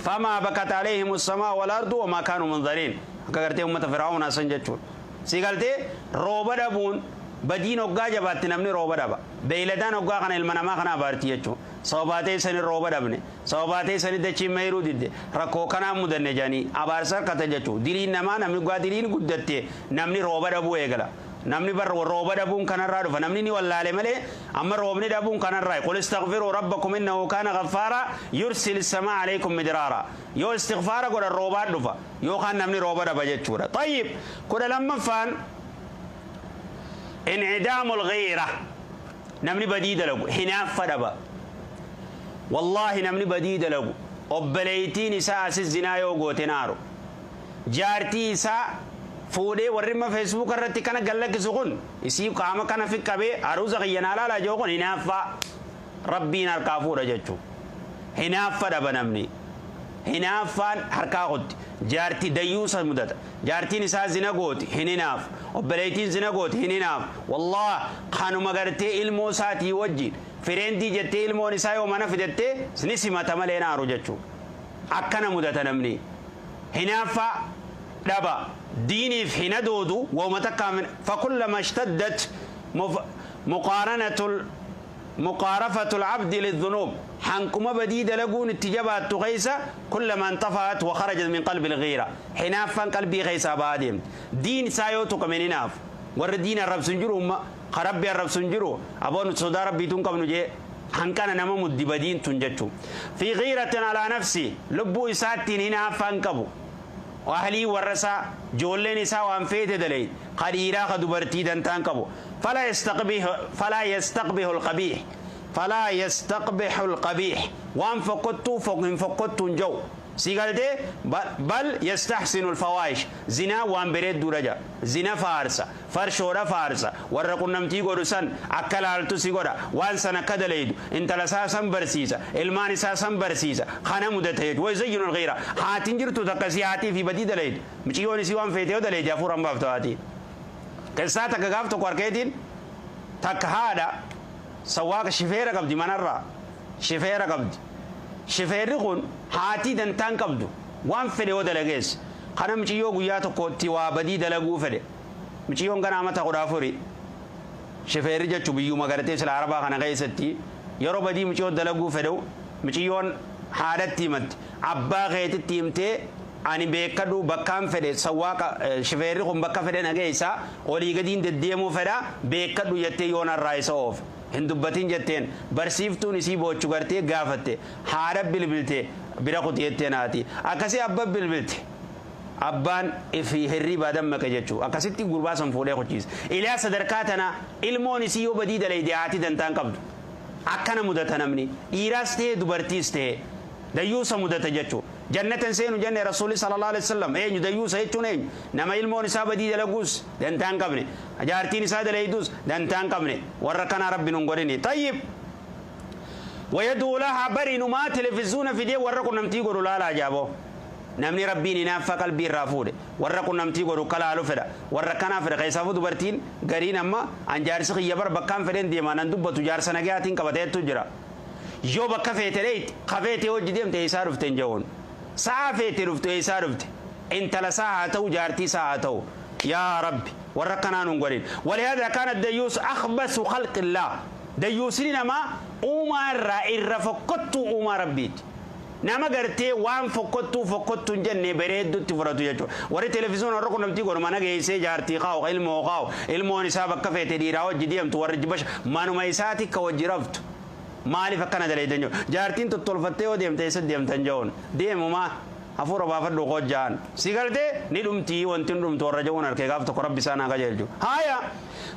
فما بكت عليهم السماء والأرض وما كانوا منظرين كغرتي أمة فرعون سنجتون سيقالتي روبا دبون بدين وقا جبات نمني روبا دبا بيلدان وقا خنا المنما خنا بارتي يچو سوباتي سني روبا دبني سوباتي سني دچي ميرو ديد ركو كنا مدن جاني ابار سر كته جچو دلين نما نمني غا دلين غدته نمني روبا دبو ايغلا نمني بر روبا دبون كان را دفا نمني ني ولاله ملي اما روبني دبون كان را قل استغفروا ربكم انه كان غفارا يرسل السماء عليكم مدرارا يو استغفار غور روبا دفا يو خان نمني روبا دبا جچورا طيب كل لما فان انعدام الغيرة نمني بديد لغو حناف فدبا والله نمني بديد لغو أبليتي نساء الزنا يوغو تنارو Jaartii isaa fuudhee warri imma feesbuuk irratti kana gallakkisu kun isii qaama kana fiqqabee aruuza kiyyanaa laalaa jiru kun hinaaffaa rabbiin harkaa fuudha jechuudha. Hinaaffa dhaba namni. Hinaaffaan harkaa qotti. Jaartii dayyuusa mudata. Jaartiin isaa zina gooti hin hinaafu. Obboleettiin zina gooti hin hinaafu. Wallaah kanuma gartee ilmoo isaatii wajjin fireendii jettee ilmoon isaa yoo mana fidattee ni simata malee naaru jechuudha. Akkana mudata namni. Hinaaffaa dhaba. Diiniif hin adoodu wooma takkaa fakullama ishtaddat muqaaranatul مقارفة العبد للذنوب حنكما بديد لقون اتجابات تغيسة كلما انطفأت وخرجت من قلب الغيرة حنافا قلبي غيسة بادم دين سايوتك من هناف ور دين الرب سنجرو خربي الرب سنجرو أبون صدا ربي تنكم نجي حنكنا نما مدي بدين تنجتو في غيرة على نفسي لبو إساتين هنا فانكبو وأهلي ورسا جولين إسا وأنفيت دلي قريرا خدبرتي دنتان كبو فلا يستقبح القبيح فلا يستقبح القبيح وان فقدت فوق فقدت جو سيقالتي بل يستحسن الفواحش زنا وان بريد درجة زنا فارسة فرشورة فارسة ورقو نمتي قدسان أكل عالتو سيقودا وان سنة كدليد انت لساسا برسيسة المان ساسا برسيسة خانا مدتهيج ويزين الغيرة هاتين جرتو تقسي هاتي في بدي دليد مچيوني سيوان فيتيو دليد يافورا مبافتو هاتي keessaa takka gaaf tokko harkeetiin takka haadha sawwaaqa shifeera qabdi manarraa shifeera qabdi shifeerri kun haatii dantaan qabdu waan fedhe yoo dalagees kana muciyyoo guyyaa tokkotti waa badii dalaguu fedhe muciyyoon ganaa mata 14 shifeerri jechuu biyyuma gartee sila arabaa kana keessatti yeroo badii muciyyoo dalaguu fedhu muciyyoon haadhatti himatti abbaa keetitti himtee ani beekadhu bakkaan fedhe sawwaaqa shifeerri kun bakka fedhe nageessa olii gadiin deddeemuu fedha beekadhu jettee yoonarraa isa oofe hin dubbatin jetteen barsiiftuun isii boochu gartee gaafatte haadha bilbilte bira kuti jetteen haati akkasii abba bilbilte abbaan fi hirribaa dammaqe jechuu akkasitti gurbaa san fuudhee kuchiise ilaa sadarkaa tana ilmoon isii yoo badii dalayde haati dantaan qabdu akkana mudata namni dhiiraas ta'e dubartiis ta'e dayyuusa mudata jechuu جنة سينو جنة رسول صلى الله عليه وسلم أين ديوس هيتشون أين نما إلمون إسابة دي دلقوس دنتان قبني جارتين إسابة دليدوس دنتان قبني وركنا ربي نقولني طيب ويدعو لها بري نما تلفزيون في دي وركو نمتي قولوا لا لا جابو نمني ربي نافق قلبي الرافود وركو نمتي قولوا كلا لفدا وركنا فرق يسافو دبرتين قرين أما أن جارس خيبر بكام فلين دي ما نندب تجار سنجاتين كبتين تجرا يو بكفيت ليت خفيت وجديم تيسارف تنجون ساعة فيتي رفتو إيسا رفت انت لساعة تو جارتي ساعة تو يا ربي ورقنا نقولين ولهذا كان الديوس أخبث خلق الله ديوسين ما أمر إر فقدت أمر ربيت نما قرتي وان فقدت جنة بريد تفرتو يجو وري تلفزيون الرقم نمتي قول ما نجي جارتي خاو علمو خاو علمو نسابك كفيتي ديراو جديم تورج بش ما نميساتي كوجرفت maaliif akkana daleeydan jiru jaartiin tottolfattee yoo deemte eessa deemtan jehuun deemuma hafuura baafadhu hojjaan si galtee ni dhumtii wanti hin dhumtu warra jehuun harkee gaaf tokko rabbi isaan haa qajeelchu haaya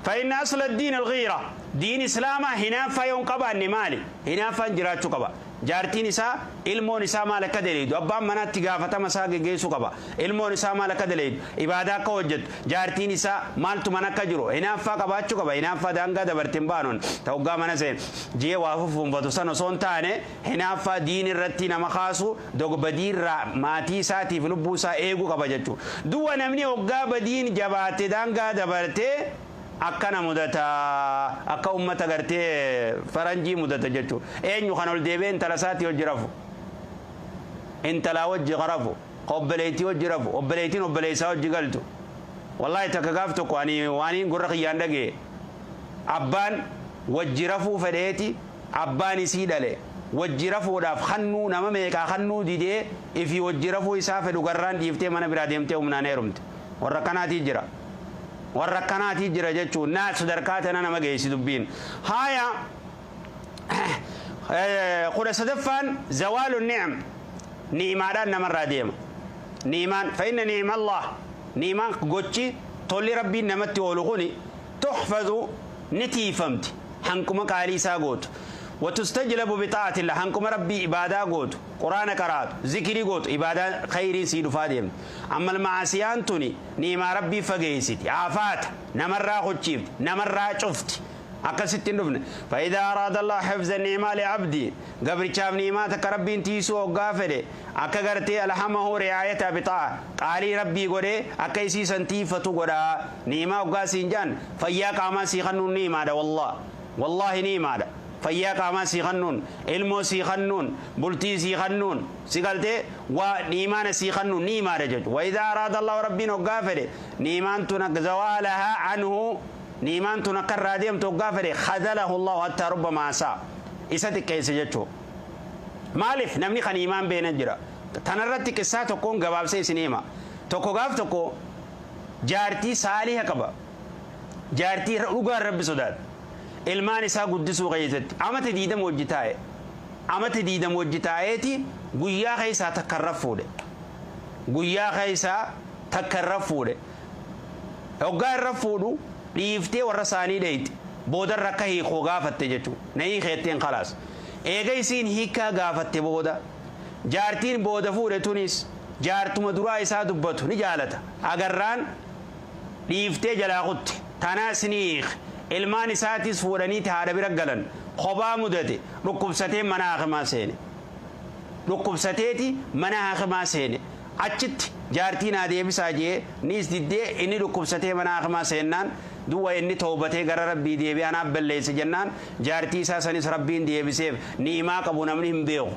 فإن أصل الدين الغيرة دين إسلاما هنافا يوم قبا مالي هنافا جراتشو قبا jaartiin isaa ilmoon isaa maal akka daleeydu abbaan manaatti gaafatama isaa geggeessuu qaba ilmoon isaa maal akka daleeydu ibaadaa akka hojjettu jaartiin isaa maaltu mana akka jiru hinaaffaa qabaachuu qaba hinaaffaa daangaa dabarteen baanuun ta'uggaa mana seen jee waa fufuunfatu san osoo hin taane hinaaffaa diin irratti nama kaasu dogbadiirraa maatii isaatiif lubbuu isaa eeguu qaba jechuudha du'a namni hoggaa badiin jabaate daangaa dabartee akkana mudata akka ummata gartee faranjii mudata jechuudha eenyu kan ol deebi'ee intala isaatii hojii rafu intalaa wajji qarafu obboleettii hojii rafu obboleettiin obboleessaa hojii galtu wallaahi takka gaaf tokko ani waaniin gurra kiyyaan dhagee abbaan wajji rafuu fedheeti abbaan isii dhale wajji rafuudhaaf hannuu nama meeqaa hannuu didee ifii wajji rafuu isaa fedhu garraan dhiiftee mana biraa deemtee humnaan heerumte warra kanaatii jira. Warra akkanaatii jira jechuun naa sadarkaa tana nama geessi dubbiin haaya 13ffaan zawaalu ni'am ni'imaadhaan namarraa deema ni'imaan fa'inna ni'ima allah ni'imaan gochi tolli rabbiin namatti oolu kuni tuxfadu ni tiifamti hanquma qaalii isaa gootu وتستجلب بطاعة الله هنكم ربي إبادة قوت قرآن قرات ذكري قوت إبادة خير سيد فاديم أما المعاسيان توني نيما ربي فقيست عافات نمرة خدشيفت نمرة شفت أكست نفن فإذا أراد الله حفظ النعمة لعبدي قبل شاف نعمتك ربي انتيسو وقافله أكغرتي ألحمه رعاية بطاعة قالي ربي قولي أكيسي سنتيفة قولا نعمة وقاسين جان فياك عما سيخنون نعمة والله والله نعمة فياك عما سيخنون علمو سيخنون بلتي سيخنون سيقالتي ونعمة سيخنون نعمة رجل وإذا أراد الله ربي وقافله نعمة تنك زوالها عنه نيمان تنكر راديم توقافري خذله الله حتى ربما عسى إساتك كيس جتشو مالف نمني خان إيمان بين الجرا تنرتي كسا تكون قباب سي سنيما تكو قاف تكو جارتي صالحة قبا جارتي رؤوغا رب سوداد إلمان إسا قدسو غيزت عمت ديدم وجتاي عمت ديدم وجتايتي قويا خيسا تكرفو دي قويا خيسا تكرفو دي وقا الرفو dhiiftee warra isaanii dheeyte boodarra akka hiikoo gaafatte jechuudha. Na hiikeetteen khalaas. Eega isiin hiikaa gaafatte booda jaartiin booda fuudhe tunis jaartuma duraa isaa dubbatu ni jaalata. Agarraan dhiiftee jalaa kutte tanaas ni hiike. Ilmaan isaatis fuudhaniiti haadha bira galan kophaa mudate dhukkubsatee mana haakimaa seene. Dhukkubsateeti mana haakimaa seene. Achitti jaartiin adeemsaa jee niis diddee inni dhukkubsatee mana haakimaa seennaan duwwa inni toobatee gara rabbii deebi'ee anaaf balleesse jennaan jaartii isaa sanis rabbiin deebiseef ni'imaa qabu namni hin beeku.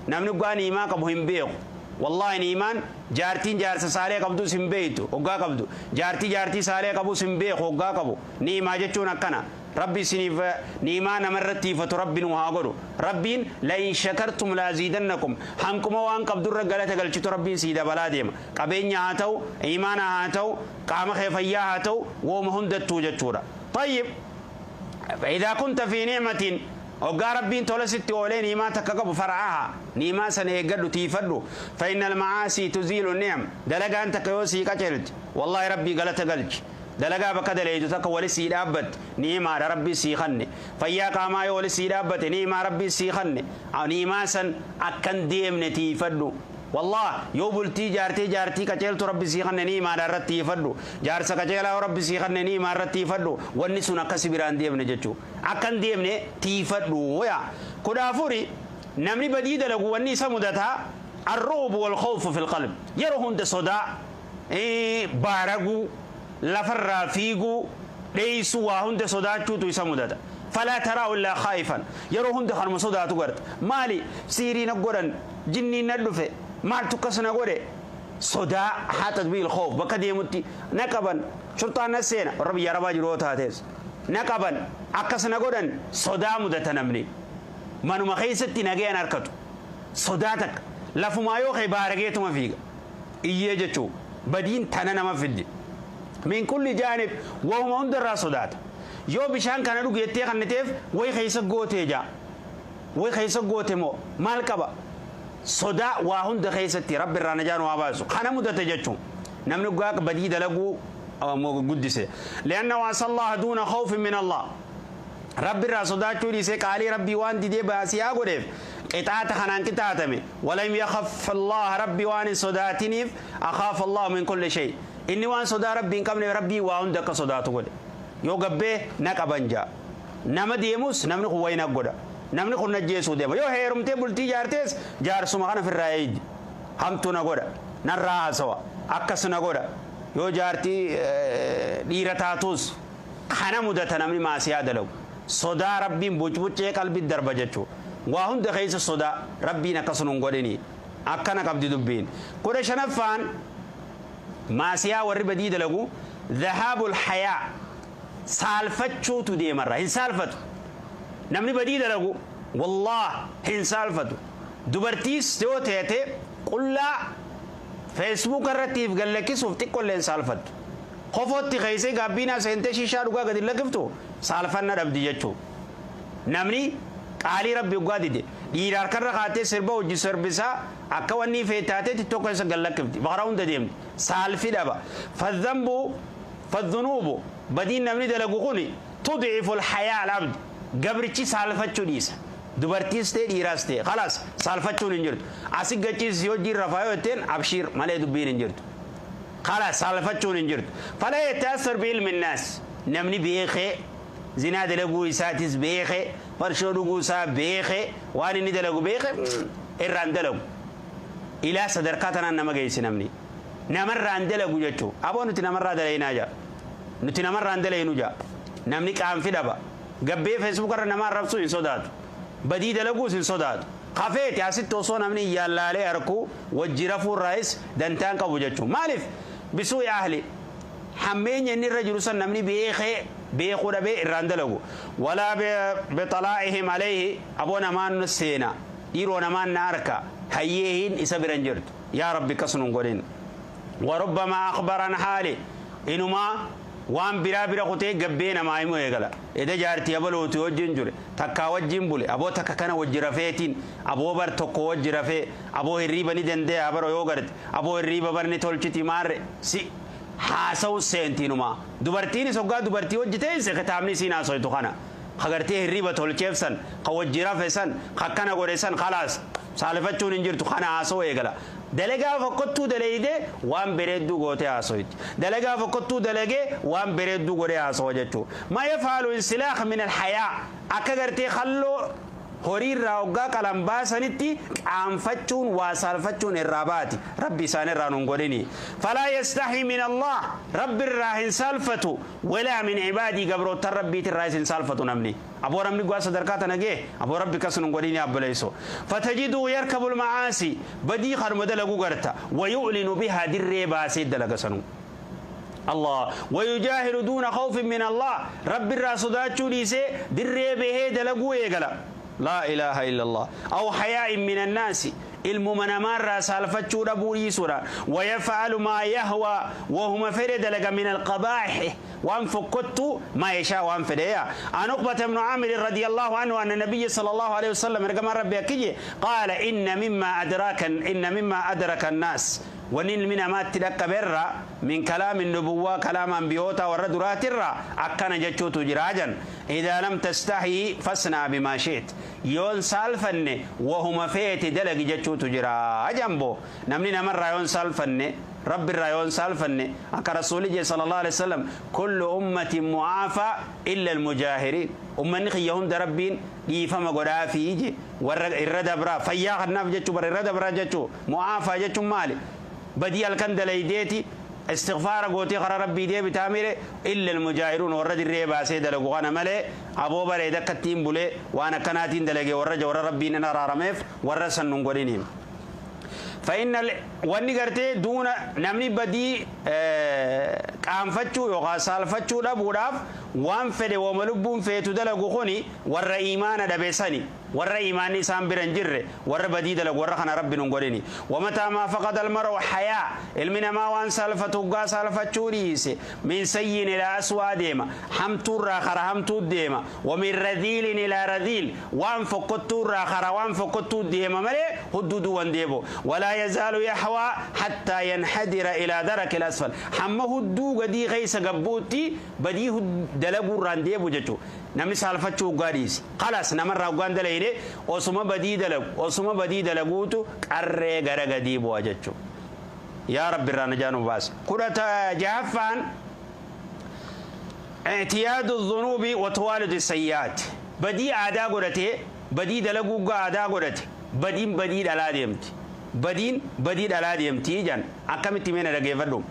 Namni dhugaa ni'imaa qabu hin beeku. Wallaahi ni'imaan jaartiin jaarsa saalee qabdus hin beektu hoggaa qabdu. Jaartii jaartii saalee qabus hin beeku hoggaa qabu. Ni'imaa jechuun akkana. Rabbi isiniif ni'imaa namarratti ifatu rabbi nu haa godhu. Rabbiin la'in shakartum laaziidannakum hanquma waan qabdurra galata galchitu rabbiin sii dabalaa deema. Qabeenya haa ta'u, imaana haa ta'u, qaama kee fayyaa haa ta'u, wooma hundattuu jechuudha. طيب فإذا كنت في نعمة وقا ربين تولست أولين نعمة تكقب فرعها نعمة سنة تيفدو فإن المعاصي تزيل النعم دلقا أنت كيوسي كتلت والله ربي قلت قلت دلقا بكذا ليجو تك ولسي دابت نعمة ربي سيخني فياك ما يولسي دابت نعمة ربي سيخني نعمة سن أكن ديم نتيفدو والله يوبلتي جارتي جارتي كتلت ربي سيخني نعمة رتي فدو جارس كتلا ربي سيخني نعمة رتي فدو ونسونا كسبران ديم نجتشو أكن ديم نتيفدو ويا كدافوري نمني بديد لغو وني سمدتها الرعب والخوف في القلب يرهون تصدع إيه بارغو لفر فيغو ليسوا وهند صداتشو تسمدتا فلا تراه إلا خائفا يروهند خرم صداتو قرت مالي سيري نقرن جني ندفه مال تكسنا قري صداع حاتت به الخوف بكدي متي نقبا شرطان نسينا ربي يا ربا جروتها تيز نقبا عكسنا قرن صداع مدة نمني منو مخيستي نجي أركتو صداتك لفما يوخي بارقيتو ما فيك إيه بدين تنانا ما في من كل جانب وهم عند الرصدات يو بشان كان لو جيتي خنتيف وي خيس غوتي جا وي خيس غوتي مو مالكبا صدا وهم دخيستي رب الرنجان واباسو خنا مدته جچو نمن غاك بدي دلغو قدسه لانه عصى الله دون خوف من الله رب الرصدات توري سي قالي ربي وان دي باسيا غوديف قطعت خنان قطعتمي ولم يخف الله ربي وان صداتني اخاف الله من كل شيء inni waan sodaa rabbiin qabne rabbii waa hunda akka sodaatu godhe yoo gabbee na qaban jaa nama deemus namni kun wayina godha namni kun najjeesuu deema yoo heerumtee bultii jaartees jaarsuma kana firraa eeydi hamtu na godha narraa haasawa akkas na godha yoo jaartii dhiira taatus kana mudata namni maasiyaa dalagu sodaa rabbiin bucbuccee qalbii darba jechuu waa hunda keessa sodaa rabbiin akkasuma hin godhini akkana qabdi dubbiin 15ffaan maasiyaa warri badii dalagu dhahaabul hayaa saalfachuutu deemarra hin saalfatu namni badii dalagu wallah hin saalfatu dubartiis yoo teete qullaa feesbuuk irratti if gallakkisuuf xiqqollee hin saalfattu qofootti keeysee gaabbiinaa seentee shishaa dhugaa gadi lakkiftu saalfanna dhabdi jechuu namni qaalii rabbi dhugaa dide dhiira harkarra kaatee sirba hojii sirbisaa akka wanni feetaateetti tokko isa gallakkifti bakara hunda deemti saalfi dhaba fadhanbu fadhunuubu badiin namni dalagu kuni tudcifu alhayaa alabdi gabrichi saalfachuu dhiisa Dubartiis ta'e dhiiraas ta'e khalaas saalfachuun hin jirtu. Asi gachiis yoo hojii rafaa yoo jetteen abshiir malee dubbiin hin jirtu. Khalaas saalfachuun hin jirtu. Falaa yataassar biilmi naas namni beekee zinaa dalaguu isaatis beekee farshoo dhuguu isaa beekee waan inni dalagu beekee irraan dalagu. Ilaa sadarkaa tanaan nama geessi namni. Namarraan dalagu jechuun aboo nuti namarraa dalaynaa jaa. Nuti namarraan dalaynu jaa. Namni qaanfi dhaba. Gabbee feesbuukarra nama arrabsuu hin sodaatu. Badii dalaguus hin sodaatu. Kafeeti asitti osoo namni yaallaalee harkuu wajji rafuurraayis dantaan qabu jechuun. Maaliif bisuu ahli hammeenya inni irra jiru san namni beekee beekuu dhabee irraan dalagu. Walaa bixalaa'ihim alayhi aboo namaan seena dhiiroo namaan na harka hayyeehin isa biran jirtu. Yaa rabbi kasnuun godhin. Warubbamaa akhbaran haali inumaa waan biraa bira kutee gabbee namaa himuu eegala. Eda jaartii abalootu wajjin jure takkaa wajjin bule aboo takka kana wajji rafeetiin aboo bar tokko wajji rafee aboo hirriiba ni dandeeya bara yoo garte aboo hirriiba barni tolchiti maarre si haasa'u seentiinumaa. Dubartiinis hoggaa dubartii wajji teesse kitaabni isiin haasoytu kana. Kagartee hirriiba tolcheef san ka wajji rafe san ka akkana godhe san khalaas saalifachuun hin jirtu kana haasa'u eegala. Dalagaa fokkottuu dalaydee waan bareedduu gootee haasoyti. Dalagaa fokkottuu dalagee waan bareedduu godhee haasawa jechuudha. Ma yafaalu insilaaq min alhayaa akka gartee halloo horiirraa hoggaa qalan baasanitti qaanfachuun waa saalfachuun irraa baati. Rabbi isaan irraa nun godhini. Falaa yastahi min Allah rabbi irraa hin saalfatu walaa min cibaadii gabroottan rabbiit irraa hin saalfatu namni. Aboo namni guwaa sadarkaa tana gee aboo rabbi kas nun godhini abboleesso. Fatajiduu yarkabu lmacaasi badii kanuma dalagu garta wayu'linu bihaa dirree baasee dalaga sanuu. الله ويجاهر دون خوف من الله رب الراس داتشو ديسي دري به دلقو يقلا لا إله إلا الله أو حياء من الناس الممنمان راس الفتشو ربو يسورا ويفعل ما يهوى وهم فرد لك من القبائح وانفقت ما يشاء وانفديا. عن عقبة بن عامر رضي الله عنه أن النبي صلى الله عليه وسلم رقم ربي أكيه قال إن مما أدرك الناس ونين من ما تلقى برا من كلام النبوة كلام أنبيوتا والردرات الرا أكن جتشوت جراجا إذا لم تستحي فاصنع بما شئت يون سالفن وهما فيت دلق جتشوت جراجا بو نمني نمر يون سالفن رب الرايون سالفن أكا رسول صلى الله عليه وسلم كل أمة معافى إلا المجاهرين أمني خيهم دربين ديفما غدا فيجي الردبرا فيا خناف جتشو بر الردبرا جتشو معافى جتشو مالي بدي الكندل يديتي استغفار قوتي خرا ربي دي بتاميره إلا المجاهرون ورد الريبا سيد لغوانا ملي أبو بري دكتين بولي وأنا كناتين دلقي ورج ور ربي نرى رميف ورسن نقولينهم. فإن واني قرتي دون نمني بدي قام فتشو يوغا سالفتشو دابوراف وان فدي وملبون فيتو دلقو خوني ور إيمان دبساني ور إيماني سام برنجر ور بدي دلق ور خنا ربي نقوليني. ومتى ما فقد المرء حياء المنا ما وان سالفتو غا سالفتشو ريسي من سيء إلى أسوأ ديما حمتور آخر حمتو ديما ومن رذيل إلى رذيل وان فقدتور آخر وان فقدتو ديما ملي هدودو وان ديبو ولا يزال يحوى حتى ينحدر إلى درك الأسفل حمه الدو قدي غيس قبوتي بديه دلقو رانديبو جتو نمني سالفتشو قاديس خلاص نمر راوغان دليني وسما بدي دلق وسما بدي دلقوتو قرر غرق ديبو جتو يا رب الرانجانو باس كرة جهفان اعتياد الذنوب وتوالد السيئات بدي عدا قرتي بدي دلقو عدا قرتي بدين بدي دلا ديمتي بدين بدي دلا ديمتي جان أكملت من رجيفدو.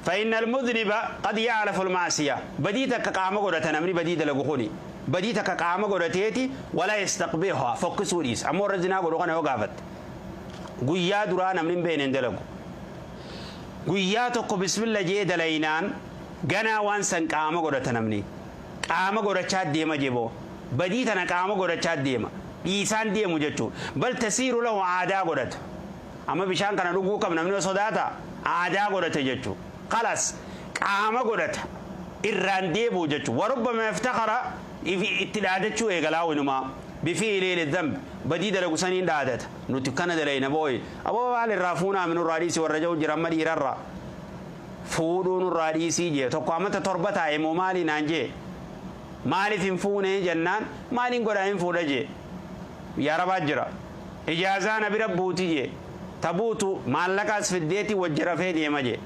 فإن المذنب قد يعرف المعصية بديتك قام قرتنا من بدي دلقوني بديتك قام قرتيتي ولا يستقبلها فوق سوريس أمور رزنا قرقنا وقافت قيا درانا من بين دلقو قيا تقو بسم الله جي دلينان جنا وانسان قام قرتنا مني قام قرتشات ديما جيبو بديتنا قام قرتشات ديما إيسان ديمو جتشو بل تسير له عادا قرت أما بشان كان رجوك من من صداتا عادا قرت جتشو خلاص قام قرت إيران ديبو جتشو وربما افتخر اتلادتشو إيقلاو إنما بفعله للذنب بديد لقسانين دادت نتكنا دلينا بوي أبو على الرافونا من الرئيس والرجو جرمري ررا فودون الرئيس جي تقامت تربتها إمو مالي نانجي مالي فنفونه جنان مالي نقول فوده جي Biyya Arabaa jira. Ijaazaa na bira buuti jee. Tabuutu maallaqaas fiddeeti wajji rafee deema jee.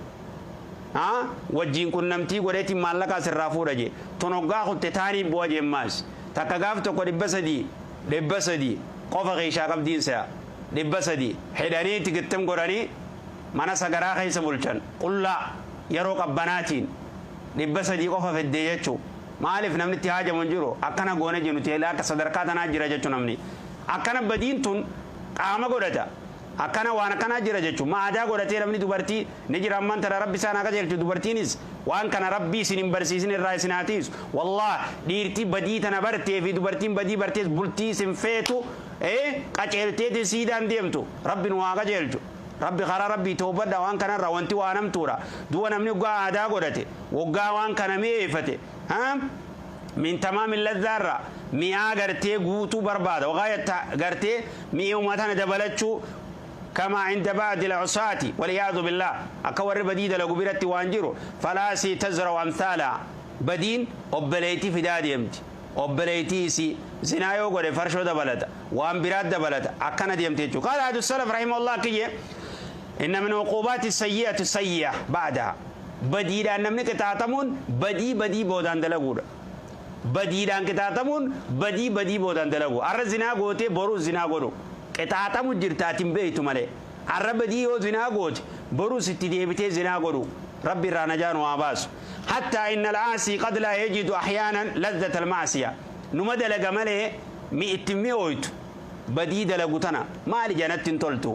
Wajjiin qunnamtii godheeti maallaqaas irraa fuudha jee. Tun hoggaa kutte taanii bu'a jee maas. Takka gaaf tokko 300 qofa keeshaa qabdiin se'a. 300 hidhanii tigittim godhanii mana sagaraa keessa bulchan. Qullaa yeroo qabbanaatiin 300 qofa fiddee jechuu. Maaliif namni itti haajamu hin jiru? Akkana goone jennu teelaa akka sadarkaa tanaa jira jechuu namni. Akkana badiin tun qaama godhata. Akkana waan akkanaa jira jechuun maadaa godhatee namni dubartii ni jira ammaan tana rabbi isaan akka jechuun dubartiinis waan kana rabbi isin hin barsiisin irraa isin haa tiisu. Wallah dhiirtii badii tana bartee fi dubartiin badii bartees bultii isin feetu qaceelteetiin siidaan deemtu rabbi nu haa qajeelchu. Rabbi karaa rabbii toobadha waan kanarraa wanti waan hamtuudha. Du'a namni waggaa aadaa godhate waggaa waan kana mi'eeffate min tamaam ladhaarra mi'aa gartee guutuu barbaada waqaayata gartee mi'eewuma tana dabalachuu كما عند بعض العصاة والعياذ بالله أكور بديد لقبرت وانجرو فلا سي تزرع أمثالا بدين أبليتي في دادي يمتي أبليتي سي زنايو قد فرشو دبلت وان براد دبلت أكنا ديمتي. قال أحد السلف رحمه الله كي إن من عقوبات السيئة السيئة بعدها بديد أن نمنك تعتمون بدي بدي بودان دلقور بديد أن كتعتمون بدي بدي بودان دلقو أر زنا قوتي برو زنا قولو qixaaxamu jirtaatiin beeytu malee arra badii yoo zinaa goote borus itti deebitee zinaa godhu rabbi irraa najaa nu haa baasu. Hattaa inna alcaasii qad laa yajidu ahyaanan lazzata almacsiya numa dalaga malee mi itti mi'ooytu badii dalagu tana maali janatti hin toltu.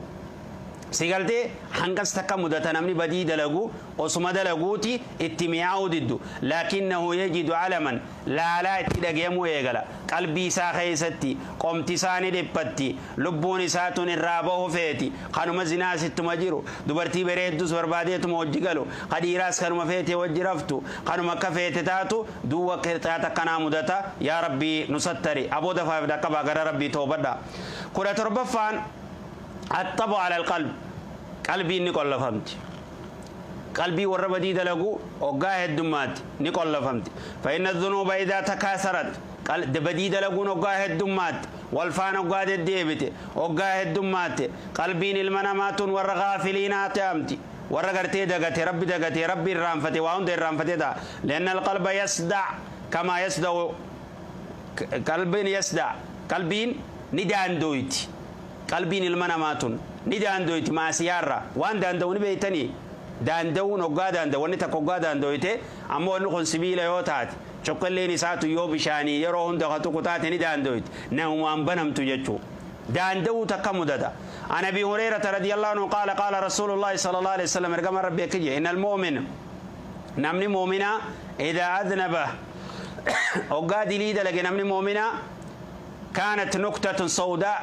Si galtee hanqas takka mudata namni badii dalagu osuma dalaguuti itti mi'aa'uu diddu laakinnahu yajidu calaman laalaa itti dhageemuu eegala qalbii isaa keessatti qomti isaa ni dhiphatti lubbuun isaa tun irraa bahu feeti kanuma zinaas ittuma jiru dubartii bareeddus barbaadeetuma wajji galu kadhiiraas kanuma feete wajji raftu kanuma akka feete taatu duwwa qixaata akkanaa mudata. Yaa rabbii nu sattari aboo dafaaf dhaqqabaa gara rabbii toobadha. 17ffaan الطبع على القلب قلبي نقول فهمت قلبي ورب دي دلقو وقاه الدمات نقول فهمت فإن الذنوب إذا تكاثرت بدي دلقو وقاه الدمات والفان وقاه الديبت وقاه الدمات قلبي المنامات والغافلين أتامتي ورغرتي دقتي ربي دقتي ربي الرامفتي وعند الرامفتي دا لأن القلب يصدع كما يصدع قلبين يصدع قلبين ندان دويتي qalbiin ilma namaa tun ni daandoyti maasiyaarra waan daanda'u ni beeytanii daanda'uun hoggaa daanda'u wanni takka hoggaa daandoyte ammoo wanni kun sibiila yoo taate coqqolleen isaatu yoo bishaanii yeroo hunda ka tuqu taate ni daandoyti namumaan banamtu jechuu daanda'uu takka mudata. عن أبي هريرة رضي الله عنه قال قال رسول الله صلى الله عليه وسلم ارقم ربي كجي إن المؤمن نمني مؤمنا إذا أذنب hoggaa dilii dalage namni mu'mina كانت نقطة سوداء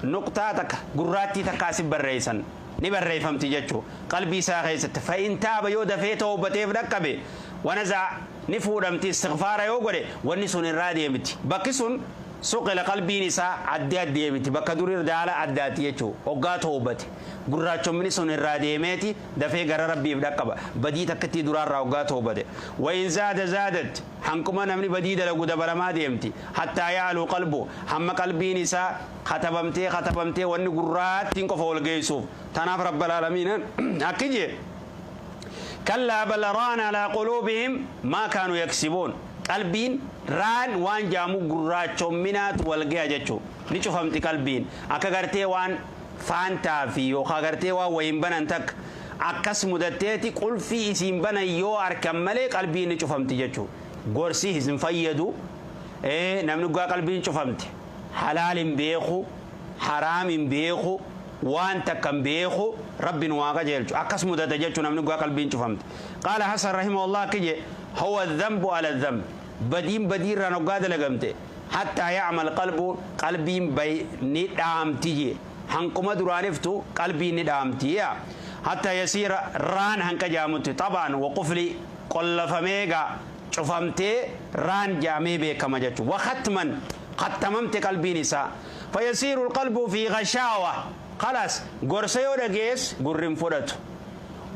نقطة تك قراتي تكاسب بريسن نبريفمتي جتشو قلبي ساخيست فإن تاب يود في توبته ركبه ونزع نفودمتي استغفار يوغري ونسون الرادي متي بكسون سوق قلبي نساء عدي عدي متي بكدور دالا عداتي يچو وغا توبته قراتشو من سون الرادي متي دفي غر ربي ركبه بدي تكتي دورار وغا توبته وإن زاد زادت حنكما نمني بدي دلغو دبرما ديمتي حتى يعلو قلبه هم قلبي نساء ختبمتي ختبمتي ون قراتين قفول جيسوف تناف رب العالمين أكيد كلا بل ران على قلوبهم ما كانوا يكسبون قلبين ران وان جامو قراتشو منات والقيا جتشو نيشو فهمتي قلبين أكا غرتي وان فانتا في وخا غرتي وان وين بنانتك أكس مدتيتي قل في اسم بنا يو أركم ملك قلبين نيشو فهمتي جتشو gorsi isin fayyadu namni dhugaa qalbiin cufamte halaal hin beeku haraam hin beeku waan takka hin beeku rabbiin waa qajeelchu akkas mudata jechuu namni dhugaa qalbiin cufamte. Qaala Hasan rahimahullah kije huwa dhanbu ala dhanb badiin badiirraan hoggaa dalagamte hattaa yacmal qalbu qalbiin ni dhaamti je hanquma duraaniftu qalbiin ni dhaamti yaa hattaa yasiira raan hanqa jaamutti xabaan waqufli qollafameegaa cufamtee raan jaamee beekama jechuudha. Wakhatman khattamamte qalbiin isaa. Fayasiiru alqalbu fi ghashaawa. Khalaas gorsa yoo dhagees gurri hin fudhatu.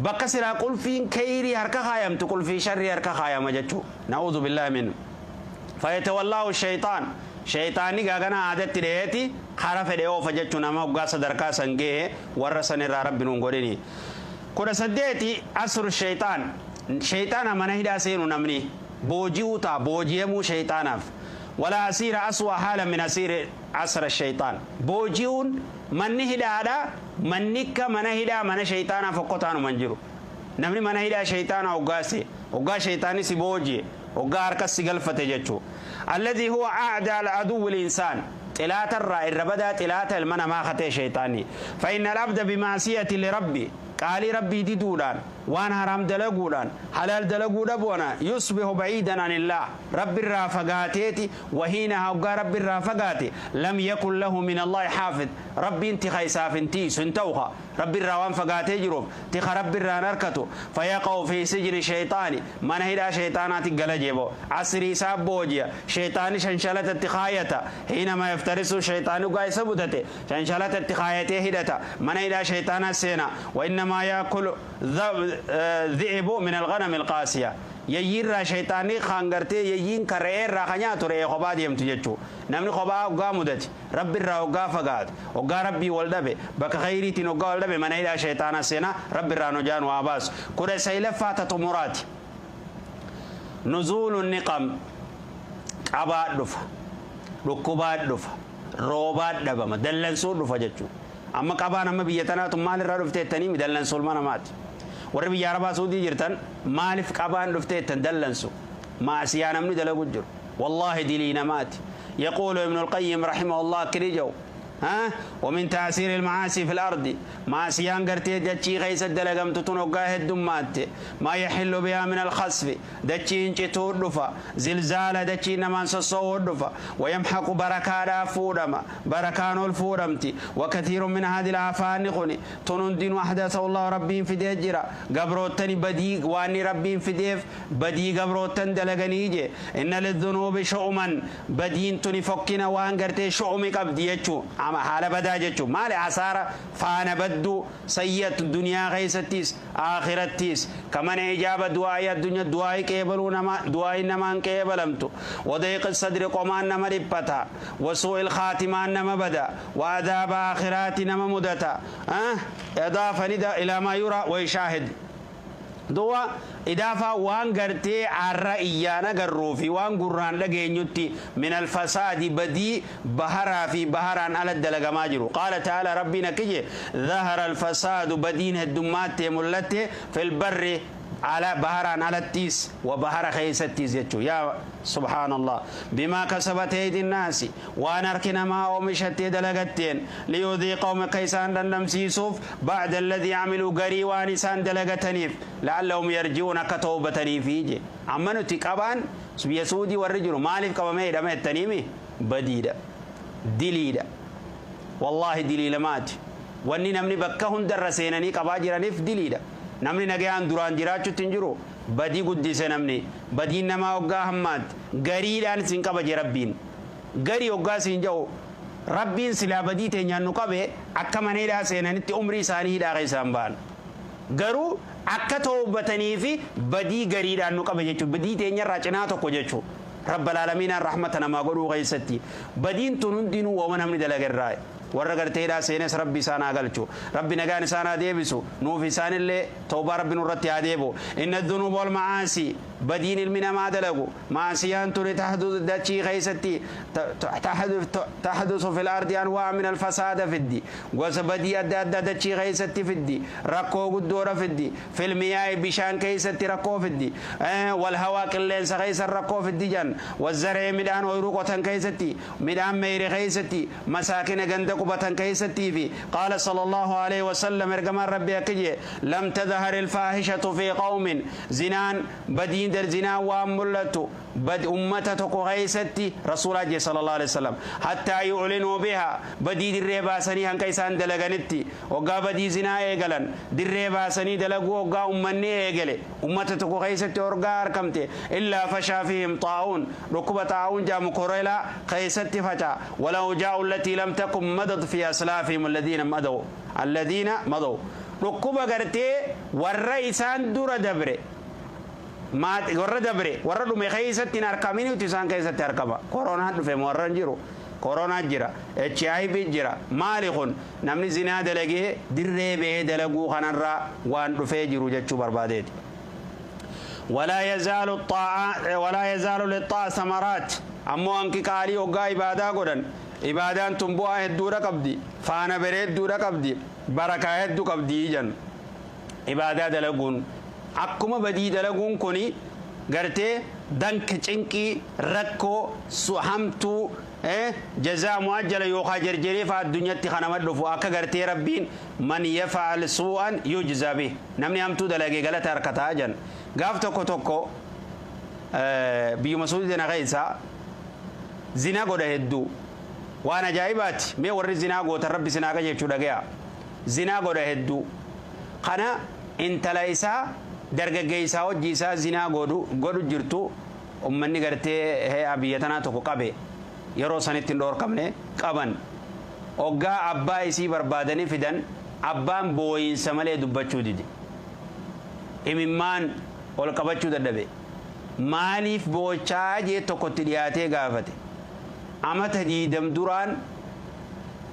Bakka silaa qulfiin kayrii harka kaayamtu qulfii sharrii harka kaayama jechuudha. Na'uudhu billaahi minhu. Fayatawallaahu shaytaan. Shayxaanni gaagana aadatti dhiyeeti kara fedhe oofa jechuun nama hoggaa sadarkaa san gahe warra san irraa rabbi nuun godhini. 18 asru shayxaan. Shayxaana mana hidhaa seenu namni booji'uu ta'a booji'amuu shayxaanaaf. Wala asiira aswa haala min asiiri asra shayxaan. Booji'uun manni hidhaadha mannikka mana hidhaa mana shayxaanaa fokkotaanuma hin jiru. Namni mana hidhaa shayxaanaa hoggaase hoggaa shayxaanni si booji'e hoggaa harkas si galfate jechuu. Alladii huwa a'daa al-aduwwi al-insaan. Xilaata irraa irra badaa xilaata ilma namaa katee shayxaanni. Fa inna al-abda bimaasiyati lirabbi. Qaalii rabbii diduudhaan waan haraam dalaguudhaan halaal dalaguu dhabuuna yusbihu baciidan anillaah rabbi irraa fagaateeti wahiina hoggaa rabbi irraa fagaate lam yakun lahu min allaahi xaafid rabbiin tika isaaf hin tiisu hin ta'uka rabbi irraa waan fagaatee jiruuf tika rabbi irraan harkatu fayaqa'u fi sijni shayxaani mana hidhaa shayxaanaati gala jeebo asrii isaa booji'a shayxaani shanshalatatti kaayata hiinama yaftarisu shayxaani dhugaa isa butate shanshalatatti kaayatee hidhata mana hidhaa shayxaanaa seena wa innamaa yaakulu ذئب من الغنم القاسية ييرا شيطاني خانغرتي ييين كرئيرا خنيا تري خبا ديمتو جچو نمني خبا وغا مدت ربي را وغا فغات وغا ربي ولدبه بك خيري تين وغا ولدبه من إلى شيطانا سينا ربي را نجان واباس كره سيلفا تطمرات نزول النقم قبا دف ركوبا دف روبا دبما دلنسو دف جچو اما قبا نما بيتنا مال را دفتني دلنسو المنامات warri biyya arabaa suudii jirtan maaliif qabaan dhuftee ittan dallansu maasiyaa namni dalagu jiru wallaahi dilii namaati yaquulu ibnu alqayyim rahimahullah kirijaw ها ومن تأثير المعاصي في الأرض معصيان قرتي دتشي غيس الدلقم تتنقاه الدمات ما يحل بها من الخسف دتشي انشي تودفا زلزال دتشي نمان سصودفا ويمحق بركان فودما بركان الفودمتي وكثير من هذه الآفان نخني تنندين وحدث الله ربي في دجرة قبروتني بدي واني ربي في ديف بدي قبروتن دلقنيجي إن للذنوب شؤما بدين تنفكنا وان قرتي شؤمي قبديتشو haala badaa jechuun maali asaara faana badduu sayyatu duniyaa keessattis akhirattis kamana ijaaba du'aayii addunyaa du'aayii qeebaluu nama du'aayii namaan qeebalamtu wadayqi sadri qomaan nama dhiphata wasuu'il khaatimaan nama bada waadaaba akhiraati nama mudata idaafa nida ilaa maa yura wayishaahid du'a idaafa waan gartee arra iyyaan agarruu fi waan gurraan dhageenyutti min alfasaadi badii baharaa fi baharaan ala dalagamaa jiru qaala ta'ala rabbiin akkije dhahara alfasaadu badiin heddummaаттee mul'atte filbarri على بهران على التيس وبهر خيس التيس يجو يا سبحان الله بما كسبت ايدي الناس وانا اركنا ما ومشت دلغتين ليذيقهم قيسان دندمسيسوف بعد الذي عملوا غري وانسان دلغتنيف لعلهم يرجون كتوبتني فيجي اما نتي قبان يسودي والرجل مالف قبمي دم التنيمي بديده دليده والله دليل مات واني نمني بكهن درسينني قباجرنيف دليده namni nagayaan duraan jiraachuutti hin jiru badii guddise namni badiin namaa hoggaa hammaatti gariidhaan isin qaba je rabbiin garii hoggaa isin jedhu rabbiin silaa badii teenyaan nu qabe akka mana hidhaa seenanitti umrii isaanii hidhaa keessaan ba'an garuu akka toobatanii fi badii gariidhaan nu qabe jechuudha badii teenyarraa cinaa tokko jechuudha rabbal aalamiinaan rahmata namaa godhuu keessatti badiin tun hundinuu waama namni dalagarraa warra gartee hidhaa seenes rabbi isaan haa galchu rabbi nagaan isaan haa deebisu nuuf isaanillee tawbaa rabbi nurratti haa deebu inna dhunuuba wal macaasi badiin ilmi namaa dalagu maasiyaan tuni tahdus dachii keessatti tahdusu fil ardi anwaa min alfasaada fiddi gosa badii adda addaa dachii keessatti fiddi rakkoo guddoodha fiddi fil miyaa'i bishaan keessatti rakkoo fiddi wal hawaa qilleensa keessa rakkoo fiddi jan wazzaree midhaan ooyiruu qotan keessatti midhaan meeyre keessatti masaakina ganda قبة كيستي في قال صلى الله عليه وسلم ارجمان ربي أكجي لم تظهر الفاحشة في قوم زنان بدين در زنا واملتو بد أمة تقغيستي رسول الله صلى الله عليه وسلم حتى يعلنوا بها بدي در باسني هن كيسان دلغنتي وقا بدي زنا ايغلن در باسني دلغو وقا أمني ايغلي أمة تقغيستي ورقا أركمتي إلا فشا فيهم طاعون ركبة طاعون جام كوريلا قيستي فتا ولو جاءوا التي لم تكن مدد في أسلافهم الذين مضوا ركبة قرتي والرئيسان دور دبري Warra dabre warra dhume keessatti hin argamin nuti isaan keessatti argama. Koronaan dhufe warra hin jiru. Koronaa jira, HIV jira. Maali kun namni zinaa dalagee dirree bahee dalaguu kanarraa waan dhufee jiru jechuu barbaadeeti. ولا يزال الطاعة ولا يزال للطاعة ثمرات. أمو أنك قالي وقا عبادة قدن عبادة تنبوها هدورة قبدي فانا بريد دورة قبدي بركة هدو قبدي جن عبادة دلقون أكما بدي دلقون كوني قرتي دنك چنكي ركو سحمتو جزاء مؤجل يوخا جرجري فالدنيا تخنا مدلفو أكا قرتي ربين من يفعل سوءا يجزى به. نمني أمتو دلقي غلط حركتها جن gaaf tokko tokko biyyuma Suudii tana keessa zinaa godha hedduu waan ajaa'ibaati. Mee warri zinaa gootan rabbi sinaa qajeelchuu dhagaya. Zinaa godha hedduu kana intala isaa dargaggeessaa hojii isaa zinaa godhu jirtu ummanni gartee biyya tanaa tokko qabe yeroo sanitti hin dhoorkamne qaban. Hoggaa abbaa isii barbaadanii fidan abbaan booyinsa malee dubbachuu dide. Imimmaan ol qabachuu dadhabe. Maaliif boochaa jee tokkotti dhiyaatee gaafate. Amata diidam duraan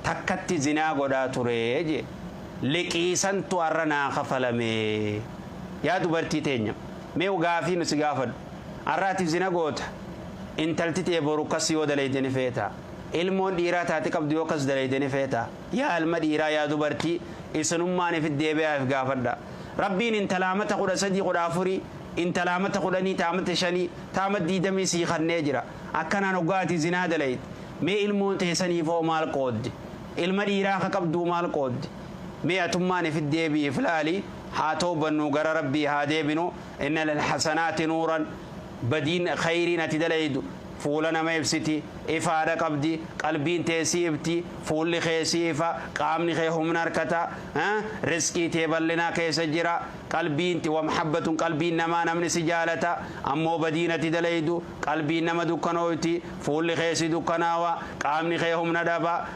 takkatti zinaa godhaa ture jee. Liqiisantu har'a naa kafalame. Yaa dubartii teenya mee gaafii nu si gaafadhu. Har'aatiif zina goota. Intalti tee boru kas yoo dalayte ni feeta. Ilmoon dhiiraa taate qabdu yoo kas dalayte ni feeta. Yaa ilma dhiiraa yaa dubartii isinummaan ifit deebi'aaf gaafadha. Rabbiin intalaamata 13 14 intalaamata 10 taamata 5 taamata 20 sii kannee jira. Akkanaan hoggaati zinaa dalayte. Mee ilmoon teessaniif hoo maal qooddi? Ilma dhiiraa ka qabduu maal qooddi? Mee atummaan ifit deebi'eef laali haa toobannu gara rabbii haa deebinu. Inna lilxasanaati nuuran badiin khayriin ati dalaydu fuula nama ibsiti ifaadha qabdi qalbiin teessii ibti fuulli keessii ifa qaamni kee humna harkata riskii tee bal'inaa keessa jira qalbiin wa mahabbatun qalbiin namaa namni si jaalata. Ammoo badiin ati dalaydu qalbiin nama dukkanooti fuulli keessi dukkanaawa qaamni kee humna dhaba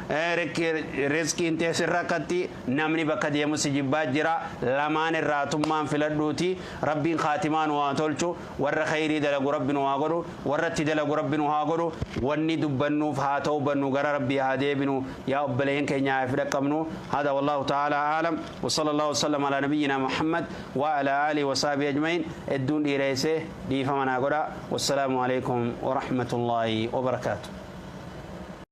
riskiin teessi rakkatti namni bakka deemu si jibbaa jira. Lamaan irraatummaan filadhuuti rabbiin khaatimaan waa tolchu warra khayrii dalagu rabbiin waa godhu warra itti dalagu rabbiin waa godhu. Wanni dubbannuuf haa toobannu gara rabbii haa deebinu yaa obboleen keenya haa fidhaqqabnu. Hada wallahu ta'ala aalam wa sallallahu wasallam ala nabiyyina Muhammad wa ala alihi wa sahbihi ajmain. Hedduun dhiireessee dhiifama naa godha. Wassalaamu alaikum wa rahmatullahi wa barakaatuh.